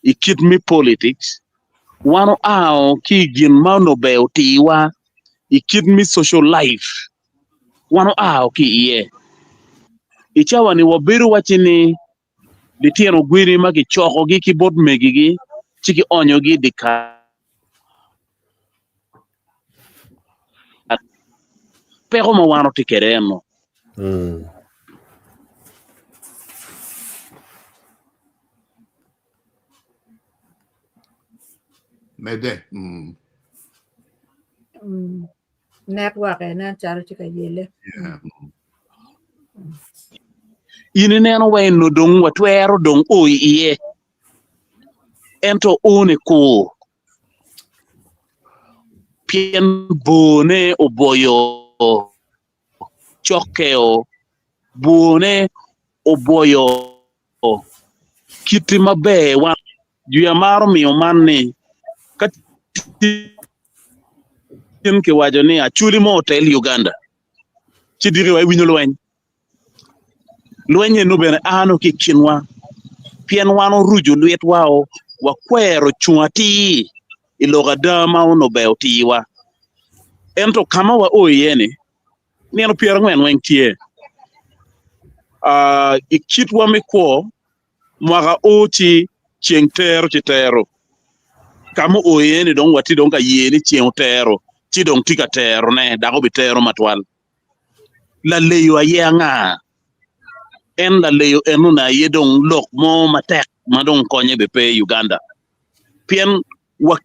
i kit me politics, wan oao ki gin ma onongo ber otirwa i kit me social life, wan oao ki iye. I cawa-ni wabedo waci ni litino gweni ma kicokogi ki bot megigi ci kionyogi i dyekal. Peko ma wan watye kwede eno. Medde. Network nen calo tye ka yelle. In ineno wa eno dong watwero dong o iye ento one kur. Pien bwone obwoyo cokkeo, bwone obwoyo kiti maber. Wan jwi amaro miyo man ni ka tin kiwaco ni Acholi mo otel Uganda ci diki wa iwinyo lweny. Lweny eno bene a nongo ki i kinwa, pien wan oruco lwitwa-o, wakwero cung atir i lok ada ma onongo ber otirwa. Ento ka ma wao iye-ni, nino pyerangwen weng tye. I kitwa me kwo, mwaka o ci ceng tero ci tero. Ka ma oo iye-ni dong watye dong ka ye ni ceng otero ci dong tye ka terone dok obitero matwal. Laleyo aye anga? En laleyo enoni aye dong lok mo matek ma dong konye be pe i Uganda. Pien wa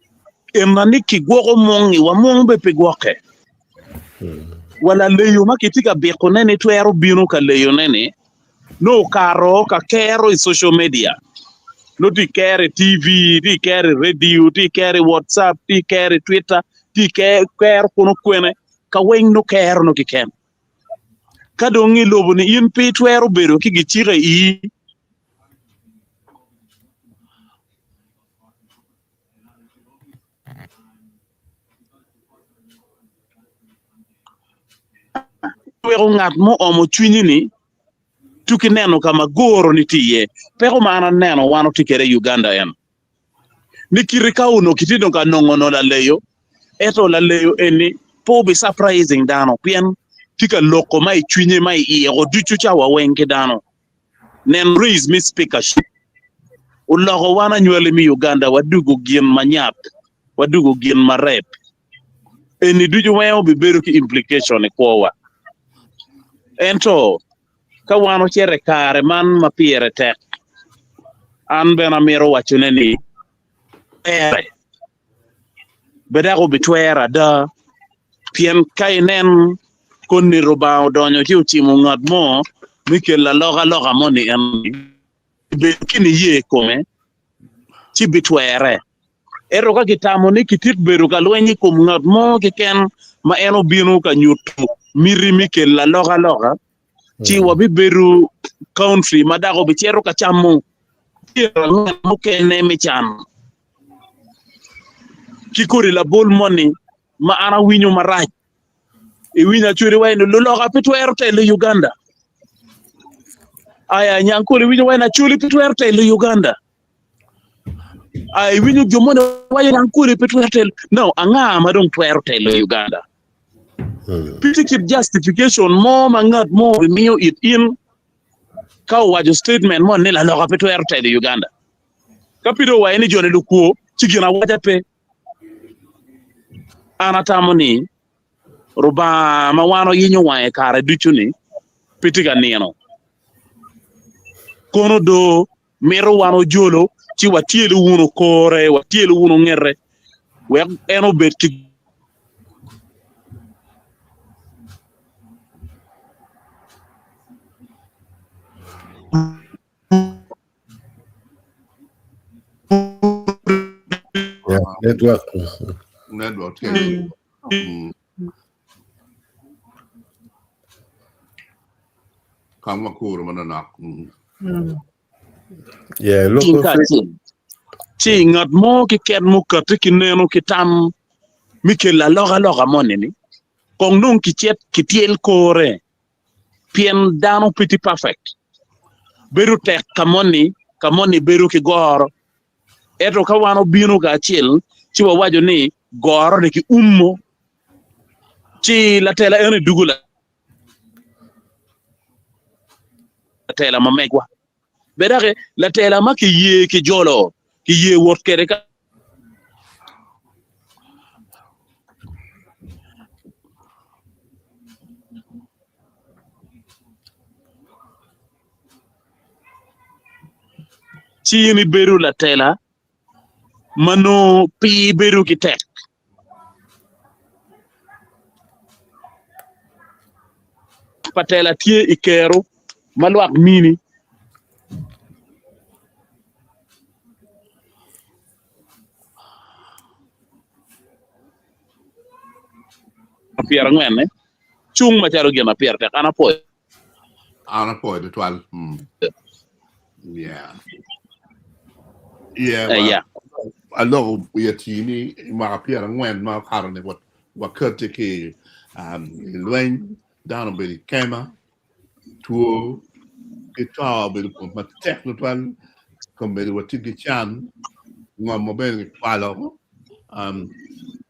ena ni kigwoko mong-ngi, wa mong be pe gwokke. Wa laleyo ma kitye ka bikone ni twero bino ka leyone-ni, nongo okato ka kero i social media, nongo tye kero i TV, tye kero i radio, tye kero i WhatsApp, tye kero i Twitter, tye kero kunu kwene. Ka weng nongo kero nongo keken. Ka dong i lobo-ni in pe itwero bedo ki gicika i ii. Weko ngat mo omo cwinyi-ni tuki neno ka ma goro-ni tye iye. Peko ma an aneno wan watye kwede i Uganda en. Ni kite ka onongo kitye dong ka nongo nongo laleyo, ento laleyo eni pe obi surprising dano pien tye ka loko ma i cwinye ma i iye ko ducu cawa weng ki dano. Nen raise me speakership oloko wan anywali me Uganda wadugo gin ma nyap, wadugo gin ma rep. Eni ducu weng obi bedo ki implication i kwowa. Ento Ka wan ocito i kare man ma pire tek, an bene amito wacone ni, Twere. Be dok obitwero ada? Pien ka inen koni Rubanga odonyo ci ocimo ngat mo me kelo alokaloka moni eni, ibedo ki niye i kome, ci bitwere. Ento ka kitamo ni kitik bedo ka lweny i kom ngat mo keken ma en obino ka nyuto miti me kelo alokaloka, ci wabibedo country ma dok obicito ka camo pyerangwen mukene me can. Ki kodi labol moni ma an awinyo marac, iwinyo acwali waci ni luloka pe twero telo Uganda. Aya Nyankole iwinyo waci ni Acholi pe twero telo Uganda. Ai iwinyo jo moni waco ni Ankole pe twero telo. No, anga ma dong twero telo i Uganda? Pe tye kit justification mo ma ngat mo obimiyo it in ka owaco statement moni ni laloka pe twero telo i Uganda. Ka pe dong owaco ni joni lukwo, ci gin awaca pe. An atamo ni Rubanga ma wan oyenyo wange kare ducu-ni. pe tye ka nino. Kono do mito wan ojolo ci watyelo wunu kore, watyelo wunu ngete wek en obed ki Yeah, network. Network tye. Kong wakuru manonok. Yeah, Cing local kacel. Ci ngat mo keken mukati ki neno ki tam me kelo alokaloka moni-ni, kong dong kicit kityel kore, pien dano pe tye perfect. Bedo tek ka moni, ka moni bedo ki goro. Ento ka wan obino kacel, ci wawaco ni goro-ni ki umo, ci latela eno dwogo latela ma megwa. Bed dok latela ma kiye ki jolo, kiye wot kwede ka ci in ibedo latela ma nongo pe ibedo ki tek. Pa tela tye i kero ma lwak mini. Pyerangwen-ne cung macalo gin ma pire tek. An apwoyo. An apwoyo tutwal. Mm. Yeah. Yeah, Eh, wa, yeah. aloko wiye tii ni i mwaka 40 ma okato ni wa- wakati ki i lweny, dano obedo i kema, two ki to obedo pol matek tutwal, kombeddi watye ki can, ngom ma bene kikwalo,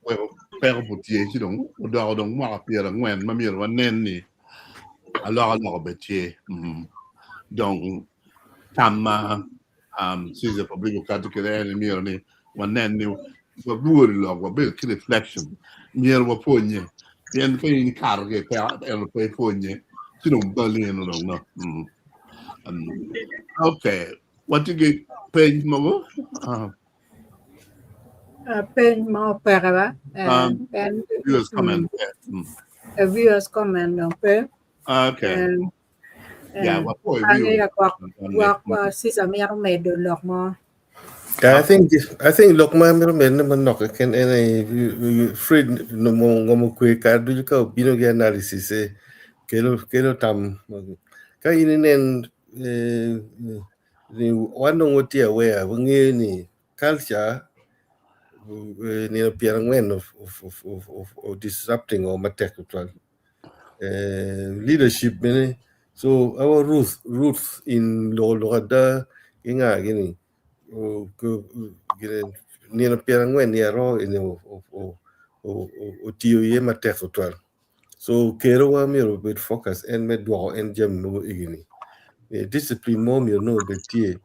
weko peko pud tye ci dong odoko dong mwaka 40 ma myero wanen ni alokaloka obed tye. Dong tam ma Caesar Fabrico okato kwede en ni myero ni wanen ni walwor lok, wabedo ki reflection, myero wapwonye pien ka in ikato ki i peko ento pe ipwonye ci dong bali eno dong no. Okay, watye ki peny mogo. Peny mo peke ba? Viewers comment. Viewers comment dong pe. Okay. Yeah, wapwoyo Angeyo gwok Caesar mito medo lok mo. I think lok ma mito medone manok keken en aye Fred ngomo kwe kare ducu ka obino ki analysis kelo kelo tam ka in inen wan dong watye aware wangeyo ni culture nino 40 of disrupting o matek tutwal leadership bene so our roots in loko lok ada ki nga gini nino 40 ni aro eni otiyo iye matek tutwal so kerowa myero obed focus en me dwoko en jami mogo egini discipline mo myero nongo obed tye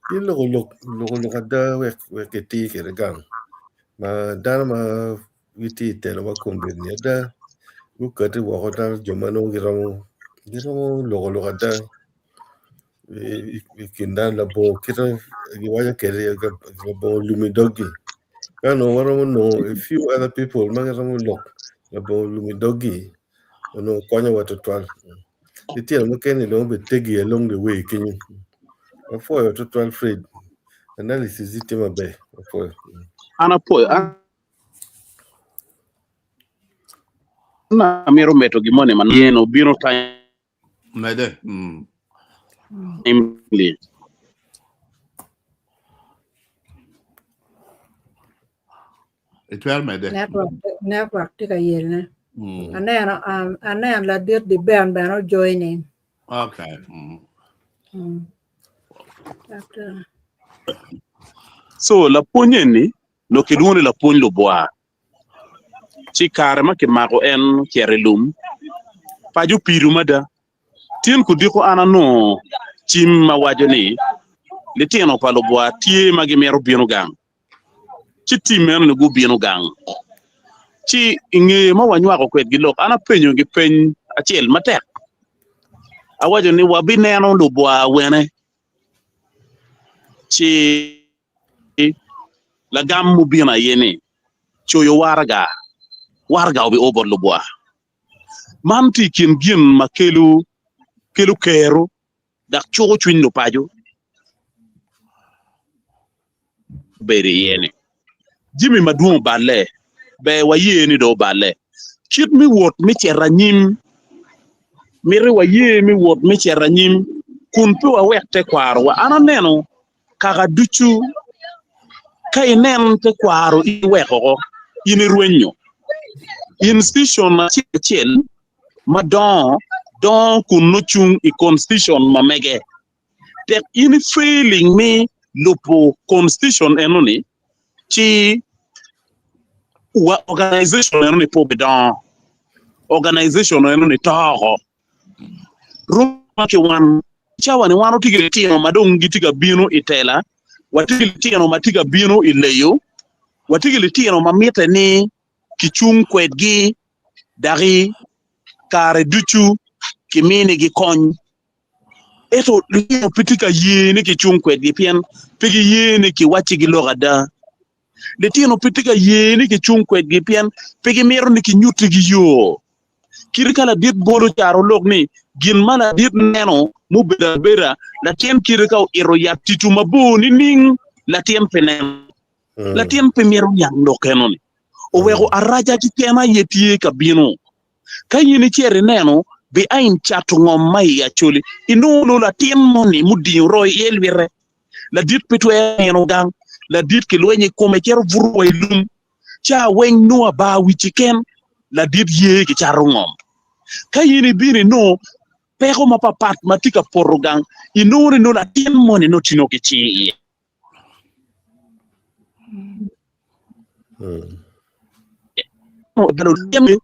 ki loko lok ada wek kiti kwede gang ma dano ma gitye i telowa kombeddi ni ada gukati woko dano jo ma nongo giromo loko lok ada i kin dano labongo kite giwaco kwede labongo lum i doggi ka onongo waromo nongo a few other people ma giromo lok labongo lum i doggi onongo konyowa tutwal litino mukene dong obedo tegi along the way kenyo apwoyo tutwal Fred analysis tye maber apwoyo. An apwoyo. An amito medo gin moni manyen obino Mede. Timely. Itwero mede. Network tye ka yelne. Aneno aneno ladit di Ben bene ojoining. Okay. So lapwony eni nongo kilwongo ni lapwony lubwa. Ci kare ma kimako en ocito i lum, paco opido mada. Tin kudiko an anongo cim ma waco ni litino pa lubwa tye ma gimito bino gang. Ci tim meno-ni gubino gang. Ci i ngeye ma wanywako kwedgi lok, an apenyogi peny acel matek. Awaco ni wabineno lubwa awene ci lagam mubino aye ni coyo waraga, waraga obio bot lubwa. Man tye i kin gin ma kelo kelo kero dok cuko cwiny lupaco bedo iye-ni. Jami madwong oballe, ber waye ni dong oballe. Kit me wot me cito anyim, miti waye me wot me cito anyim kun pe wawek tekwarowa. An aneno kaka ducu ka inen tekwaro iweko oko, in irwenyo. Institution acel acel madongo dongo kun nongo cung i constitution ma mege. Tek in i failing me lubo constitution eno ni ci wa organization eno ni pe obidongo, organization eno ni to oko. Roma ki wan cawa ni wan watye ki litino ma dong gitye ka bino i tela, watye ki litino ma tye ka bino i leyo, watye ki litino ma mitte ni kicung kwedgi daki kare ducu kiminigi kony. Ento litino pe tye ka ye ni kicung kwedgi pien pe giye ni kiwaccigi lok ada. Litino pe tye ka ye ni kicung kwedgi pien pe gimito ni kinyutigi yo. Kit ka ladit bolo caro lok ni gin ma ladit neno mubedo abeda, latin kite ka oito yat titu mabor nining latin pe neno. Latin pe mito niang lok eno-ni. Oweko araca keken aye tye ka bino. Ka in icito ineno behind cato ngom ma i Acholi, inongo nongo latin moni mudingo royo iye lwite. Ladit pe twero nino gang, ladit kilwenyo i kome cito buto wa i lum. Ca weng nongo abar wic keken, ladit ye kicato ngom. Ka in ibino inongo peko mapapat ma tye ka poto gang, inongo ni nongo latin moni nongo tye nongo ki cing iye.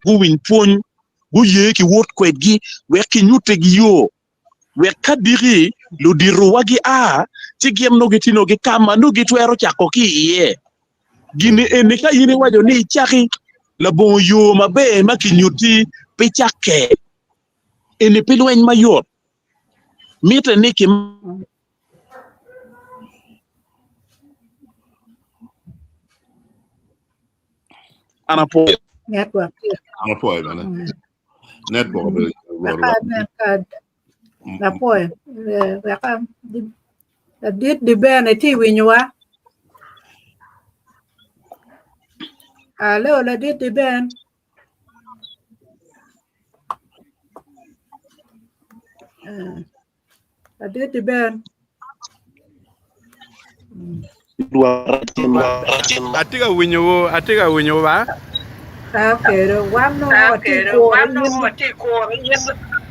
Guwiny pwony, guye ki wot kwedgi wek kinyutigi yo, wek ka diki luditowa gia, ci gin nongo gitye nongo ki ka ma nongo gitwero cako ki iye. Gin eni ka in iwaco ni icaki labongo yo maber ma kinyutti pi cakke, eni pi lweny mayot. Mitte ni ki. An apwoyo. Network. An apwoyo bene. Network obedo Apwoyo. Weka ladit di bene itye winyowa. Alo ladit di ben. Ladit ber. Atye ka winyowu, atye ka winyowu ba. Okay, wan nongo watye kuro in.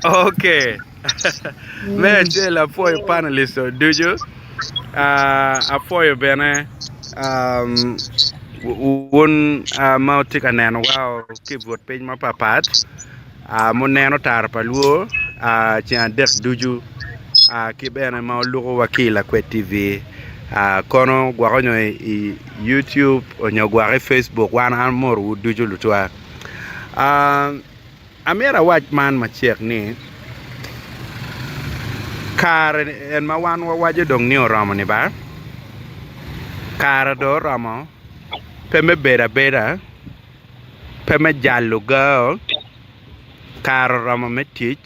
Okay. Me acel apwoyo panelist ducu. Uh, apwoyo bene um, wun uh, ma wutye ka nenowa ki i but piny mapapat. Muneno tara pa lwor ceng adek ducu ki bene ma olukowa ki i Lakwed TV kono gwoko nyo i YouTube nyo gwoko i Facebook wan amorowu ducu lutwa. Amyero awac man macek ni kare en ma wan wawaco dong ni oromo ni ba kare dong oromo pe me bedo abeda. pe me jalo gao, kare oromo me tic,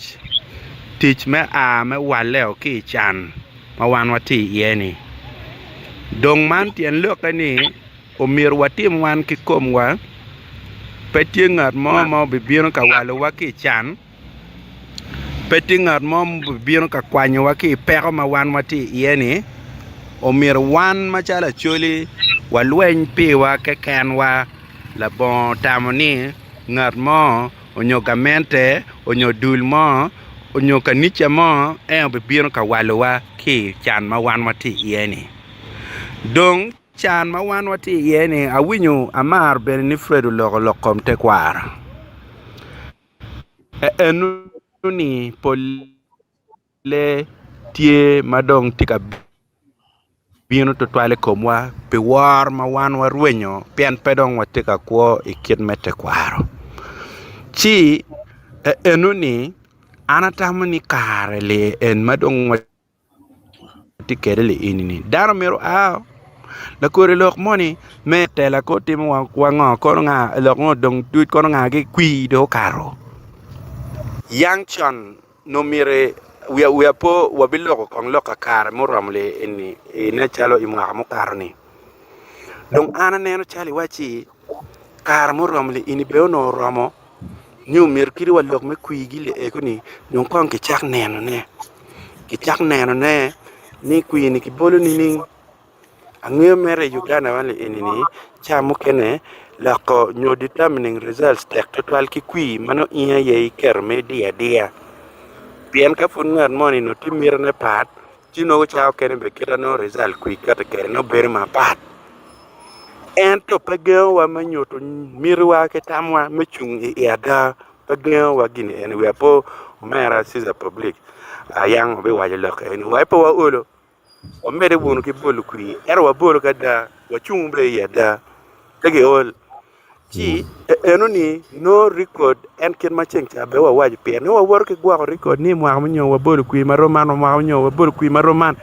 tic me a me walleo ki i can ma wan watye iye-ni. Dong man tyen lokke ni omyero watim wan ki komwa, pe tye ngat mo ma obibino ka walowa ki i can. Pe tye ngat mo ma obibino ka kwanyowa ki i peko ma wan watye iye-ni, omyero wan macalo Acholi walweny piwa kekenwa labongo tamo ni ngat mo onyo gamente onyo dul mo onyo kanica mo en obibino ka walowa ki i can ma wan watye iye-ni. Dong can ma wan watye iye-ni awinyo amaro bene ni Fred oloko lok kom tekwaro. Enoni polle tye ma dong tye ka bino tutwal i komwa pi woro ma wan warwenyo pien pe dong watye ka kwo i kit me tekwaro ci enoni. An atamo ni kare li en ma dong watye kwede li eni-ni dano myero oa lakodi lok moni me tela kor timo wa ngo kono nga lok mo dong duc kono nga gi kwir dong okato yang con nongo myero wiya po wabiloko kong lok kakare muromo li eni nen calo i mwaka mukato ni dong an aneno calo iwacci kare muromo li eni bene onongo oromo nyo myero kadi wa lok me kwir-gi li eko ni dong kong kicak nenone kicak nenone ni kwir-ni kibolo nining. Angeyo mere i Uganda man eni-ni ca mukene loko nyo determining results tek tutwal ki kwir ma nongo in aye iketo ma idiyo adiya pien ka pud ngat moni onongo tye mitine pat ci nongo ca mukene bene kit ma nongo result kwir kati kwede nongo bedo mapat ento pe gengowa me nyuto mitiwa ki tamwa me cung i ada pe gengowa gini eni wiya po omera Ceaser Public yang obiwaco lok eni wa pe waolo. Wamedde wunu ki bolo kwir, ento wabolo ki ada, wacung bene i ada, pe giol. Ci enoni nongo rekod en kit ma ceng ca bene wawaco pire ni wawoto ki gwoko rekod ni mwaka munyo wabolo kwir ma rom man, mwaka munyo wabolo kwir ma rom man.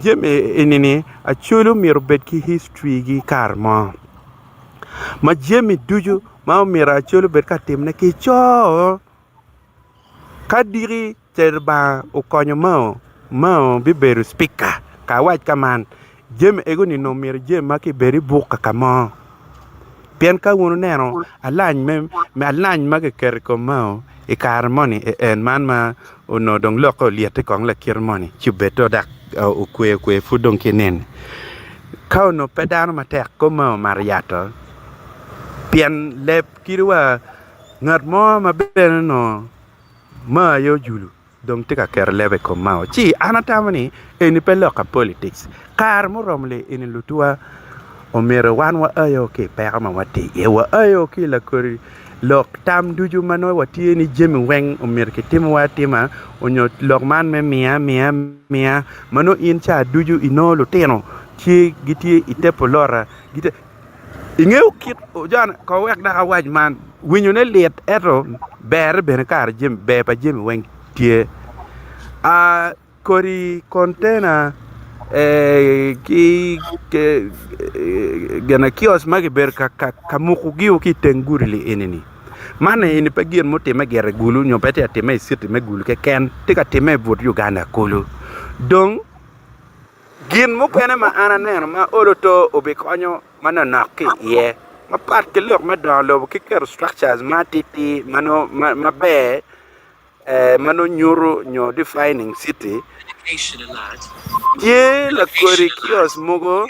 Jami eni-ni Acholi omyero obed ki history gi kare mo ma jami ducu ma omyero Acholi obed ka timone ki co. Ka diki ce Lubanga okonyo Mao, Mao bibedo cipika. Ka awac ka man, jami ego-ni onongo myero jami ma kibedo i buk ka mo. Pien ka wun wuneno alany alany ma kiketo i kom Mao i kare moni en man ma onongo dong lokke olyette kong lakite moni ci obedde dok okwe okwe pud dong ki nene. Ka onongo pe dano matek kom Mao omato yat-to pien leb kadi wa Ngat mo ma bene onongo Mao aye ojulo dong tye ka keto lebe i kom Mao. Ci an atamo ni eni pe lok ka politics. Kare muromo li eni lutuwa omyero wan waayo ki i peko ma watye iye, waayo ki i lakodi lok tam ducu ma nongo watye ni jami weng omyero kitimowa atima onyo lok man me miya miya miya ma nongo in ca ducu inongo lutino tye gitye i te pulota gitye Ingeyo kit jon ko wek dok awac man winyone lit ento berre bene kare jami ber pa jami weng tye kodi kontena ki gine kiosk ma kibedo ka mukogi ki i teng gudi li eni-ni man eni pe gin mutimme gire i Gulu nyo pe tye ka timme i citi me Gulu keken tye ka timme i but Uganda kulu dong Gin mukene ma an aneno ma olo to obikonyo manonok ki iye, mapat ki lok me dongo lobo ki keto structures ma atir ma nongo maber ma nongo nyuto nyo defining city, tye lakodi kiosk mogo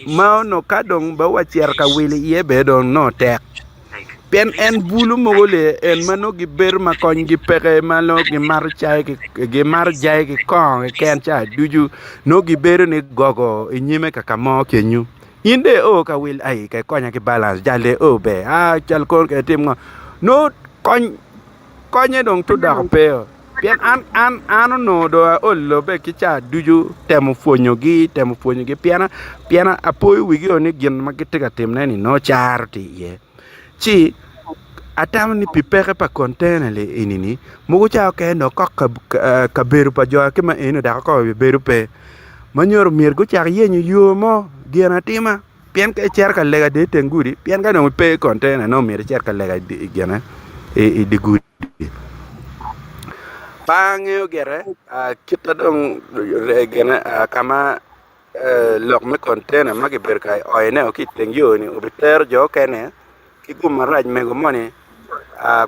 Ma onongo ka dong ba wacito ka wil iye bene dong nongo tek, pien en bulu mogo le en ma nongo gibedo ma konygi peke ma nongo gimato cai gimato jai ki kongo keken ca ducu nongo gibedo ni gogo i nyime ka ka mo kenyo. In dong io ka wil ai ka ikonya ki balance jal dong io ber aa cal kono ka itim ngo nongo kony Konye dong to doko pe o. Pien an, an, an onongo dong aol lobbe ki ca ducu temo pwonyogi, temo pwonyogi, pien, pien apoyo wigi o ni gin ma gitye ka timone-ni nongo caro tye iye. Ci atamo ni pi peke pa kontena li eni-ni, mogo ca okene dong kok kabedo pa jo ki ma eni dok kong obedo pe, ma nyuto myero gucak yenyo yo mo, gin atima. Pien ka icito ka lega dong i teng gudi, pien ka dong ipe i kontena nongo myero icit ka lega i gine i dye gudi. Pe angeyo gire kit ma dong gine ka ma lok me kontena ma kibedo ka oyone ki i teng yo-ni obitero jo okene ki gum marac mego moni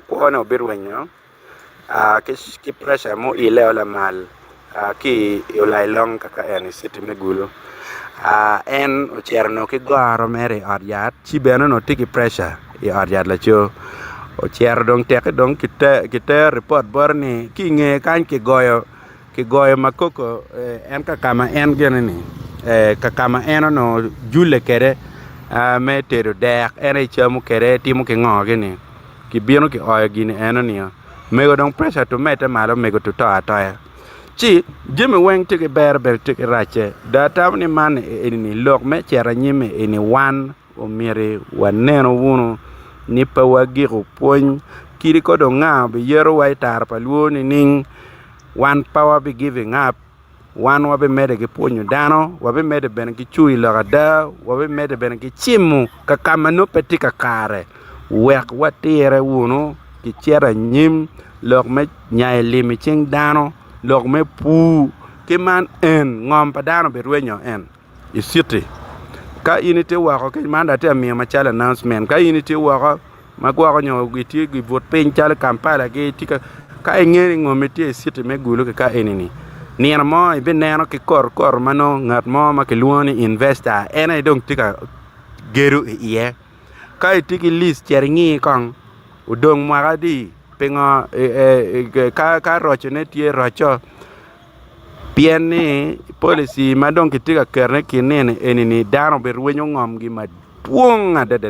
kwone obirwenyo. ki preca ma oile lamal ki i olailong kaka en i citi me Gulu en ocito onongo ki goro mere i ot yat ci bene onongo tye ki preca i ot yat laco ocito dong teke dong kitero ripot bote ni ki i ngeye kany kigoyo kigoyo makoko en kakama en gine ni kakama en onongo jule kwede me tedo dek en aye camo kwede timo ki ngo gini. Kibino kioyo gini eno nio mego dong pressure to medde malo mego to to atoya ci jami weng tye ki ber bene tye ki racce dong atamo ni man eni ni lok me cito anyim eni wan omyero wanenu wunu ni pe wagiko pwony. Kadi ko dong nga obiyetowa i tara pa lwor nining, wan pe wabi giving up, wan wabimedde ki pwonyo dano, wabimedde bene ki cung i lok ada, wabimedde bene ki cimo ka ka ma nongo pe tye kakare wek watire wunu kicit anyim lok me nyayo lim i cing dano, lok me pur ki man en ngom pa dano birwenyo en. I citi. Ka in itye woko ki man dong atye ka miyo macalo announcement ka in itye woko ma gwoko nyo itye i but piny calo Kampala gi itye ka ka ingeyo ni ngomi tye i citi me Gulu ki ka eni-ni nino mo ibineno ki koto ma nongo ngat mo ma kilwongo ni investor en aye dong tye ka gedo iye. Ka itye ki list cit ingi kong odong mwaka adi pingo ka rocone tye roco. Pien ni polici ma dong kitye ka ketone i kin nino eni-ni dano birwenyo ngomgi madwong adada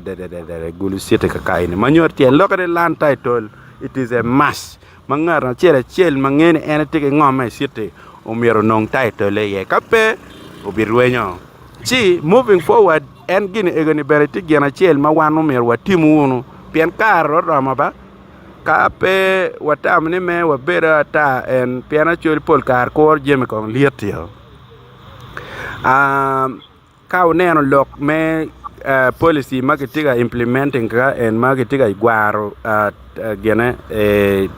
i Gulu citi kaka eni ma nyuto tyen lokke ni land title it is a must ma ngat acel acel ma ngeyo ni en etye ki ngom i citi omyero onong title iye ka pe obirwenyo ci moving forward en gin egoni bene tye gin acel ma wan omyero watim wunu pien kare oromo ba. Ka pe watamo ni me wabedo ata en pien Acholi pol kare kuro jami kong lyetio. Ka wuneno lok me policy ma kitye ka implementing ka en ma kitye ka gwaro gine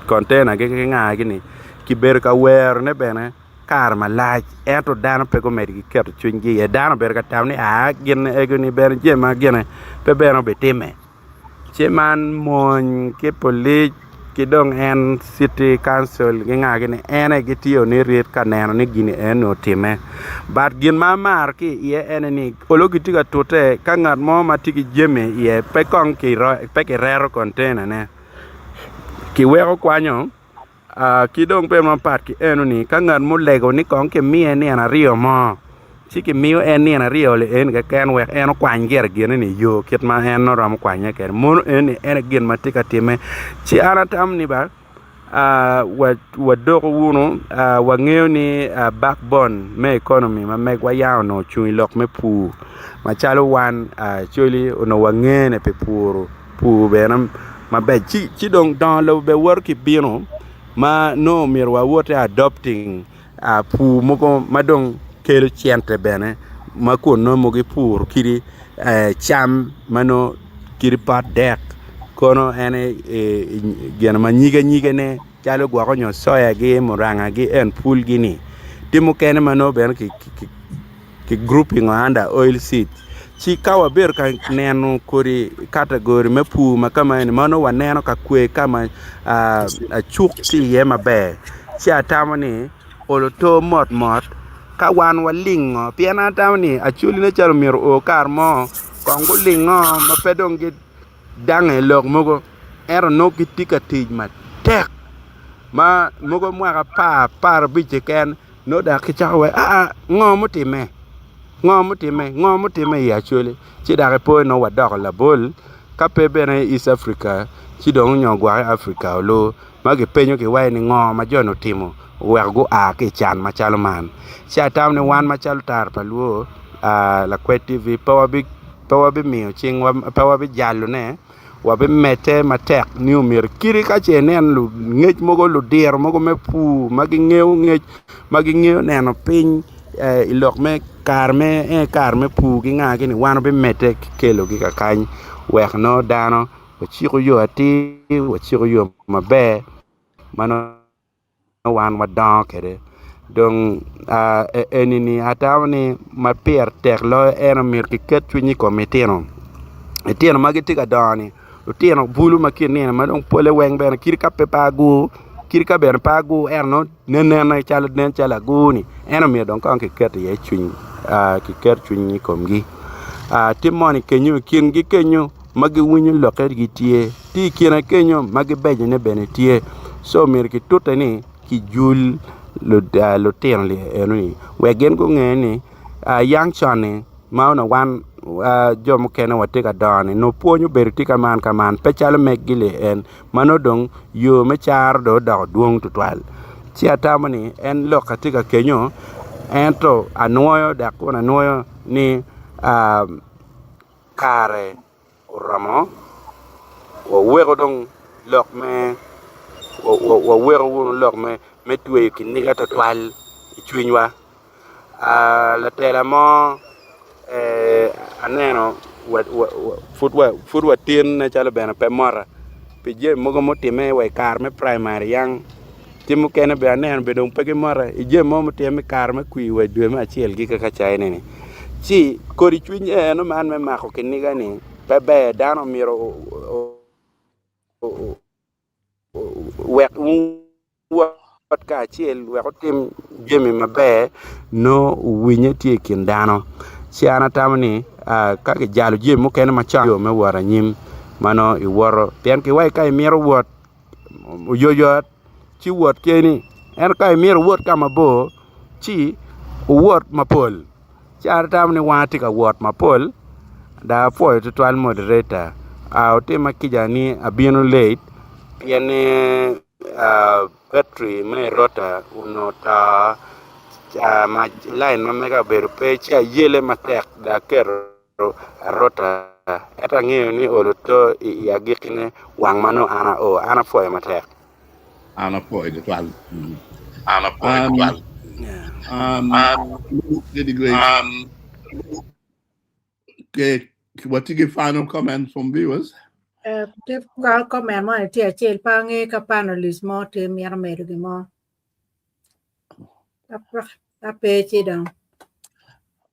container gi ki nga gini kibedo ka werone bene kare malac ento dano pe gumedo ki keto cwinygi iye dano obedo ka tamo ni aa gin egoni bene jami ma gine pe bene obitimme. Ci man mony ki polic ki dong en citi kancil ki nga gini en aye gitiyo ni rit ka neno ni gini eni otimme but gin ma amaro ki iye ene ni olo gitye ka tute ka ngat mo ma tye ki jami iye pe kong pe kireto kontenane kiweko kwanyo. Ki dong bene mapat ki eno-ni, ka ngat mo olego ni kong kimiye nino aryo mo, ci kimiyo en nino aryo eni keken wek en okwany gire gine-ni i yo kit ma en nongo romo kwanye kwede. Mono eni en aye gin ma tye ka timme. Ci an atamo ni ba wadoko wunu wangeyo ni backbone me economy ma megwa yam onongo ocung i lok me pur macalo wan Acholi onongo wangene pi puro. Pur bene maber ci dong dongo lobo bene woto ki bino ma nongo myero wawot i adopting pur mogo ma dong kelo cente bene ma kun nongo mogo ipuro kadi cam ma nongo kadi pot dek kono en aye gin ma nyige nyigene calo gwoko nyo coyagi murangagi en pulgi-ni ki mukene ma nongo bene ki grouping under oil seed ci ka wabedo ka neno kodi category me pur ma kama eni ma nongo waneno ka kwe ka ma acuk tye iye maber ci atamo ni olo to mot mot ka wan walingo pien an atamo ni acholi nen calo myero oo kare mo kong gulingo ma pe dong gidange i lok mogo ento nongo gitye ka tic matek ma mogo mwaka apar, aparabic keken Nongo dok kicako wai aa ngo mutimme ngo mutimme ngo mutimme i Acholi ci dok ipo ni nongo wadoko labol ka pe bene i East Africa ci dong nyo gwok i Africa olu ma kipenyo ki wai ni ngo ma joni otimo oweko gua ki i can macalo man ci atamo ni wan macalo tara pa luo lakwed TV pe wabimiyo cingwa pe wabijalone. Wabimedde matek ni omyero kadi ka ce inen lungec mogo ludiro mogo me pur ma gingeyo ngec ma gingeyo neno piny i lok me kare me kare me pur ki nga gini wan wabimedde ki kelogi kakany wek nongo dano waciko yo atir waciko yo maber ma nongo wan wadongo kwede dong eni-ni atamo ni ma pire tek loyo en omyero kiket cwiny i kom litino, litino ma gitye ka dongo-ni lutino bulu ma ki nino ma dong pole weng bene kadi ka pe agur kadi ka bene pe agur ento nongo nen nena calo nen calo agur-ni en omyero dong kong kiket iye cwiny kiket cwiny i komgi tye moni kenyo i kingi kenyo ma giwinyo lokke gitye. Tye i kine kenyo ma gibecone bene tye co myero kitute ni kijul lutino enoni wek gin gunge ni yang con-ni ma onongo wan jo mukene watye ka dongo-ni nongo pwony obedo tye ka man ka man pe calo meggi li en ma nongo dong yo me caro dong odoko dwong tutwal ci atamo ni en lok atye ka kenyo ento anwoyo dok kun anwoyo ni kare. Oromo waweko dong. lok me waweko wunu lok me tweyo kiniga twatwal i cwinywa. Latela mo aneno pud watin nen calo bene pe mota pi jami mogo mutimme wa i kare me praimari yang ki mukene bene aneno bene dong pe gimota i jami mogo mutimme i kare me kwir wa i dwe me acel ki kaka caine-ni ci kodi cwiny eno man me mako kiniga-ni pe ber dano myero owek wuwot kacel wek wutim jami maber nongo winye tye i kin dano ci an atamo ni ka kijalo jami mukene macon yo me wot anyim ma nongo iwoto pien kiwaci ka imito wot oyotoyot ci wot keni ento ka imito iwot ka mabor ci wuwot mapol. Ci an atamo ni wan atye ka wot mapol dok apwoyo tutwal moderator otima kica ni abino late pien ni battery me rota onongo oto mac lain ma mega obedo pe ci ayele matek dok aketo arota ento angeyo ni olo to i agikkine wang ma nongo an ao an apwoyo matek. An apwoyo tutwal. An apwoyo tutwal. Um, Lady Grace. Okay, watye ki final comment from viewers. Eh, tye ka comment mo ni tye acel pe ange ka panelist mo tye mito medo gin mo. Ka pe ci dong.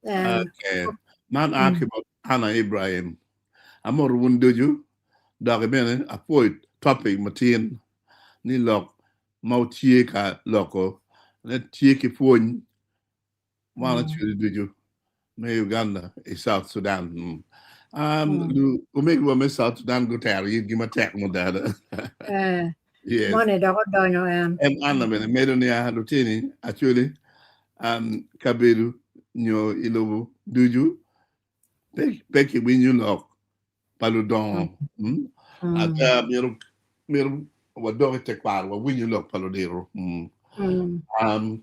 Eh, Okay. Man a ki bot Anna Ibrahim. Amoto wun ducu Doki bene apwoyo topic matin ni lok ma wutye ka loko ne tye ki pwony wan acwali ducu me Uganda i South Sudan. Um, lu omegiwa me South Sudan gutero yitgi matek mada. Eh, Yes. moni dok odonyo en. En Anna bene medo ni a lutini acwali um, kabedo nyo i lobo ducu pe, pe kiwinyo lok pa ludongo. Mm. Ada myero myero wadok i tekwaro wawinyo lok pa ludito. Mm. Um,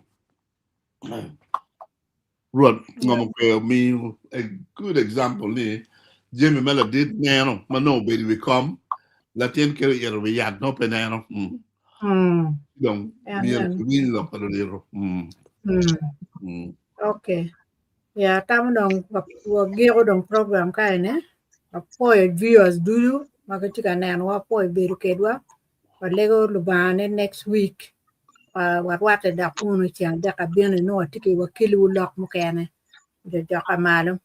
Rwot ngom okwe omiyo a good example ni jami ma ladit neno ma nongo obedo i wi kom latin kelo ito i wi yat nongo pe neno. Mm. Dong myero kiwiny lok pa ludito. Mm. Mm. Okay. Ya atamo dong wagiko dong program ka eni apwoyo viewers ducu ma gitye ka nenowa apwoyo bedo kedwa walego Lubanga ni next week warwatte dok kunu i ceng adek abino nongo watye ki wakeliwu lok mukene jo joka malo.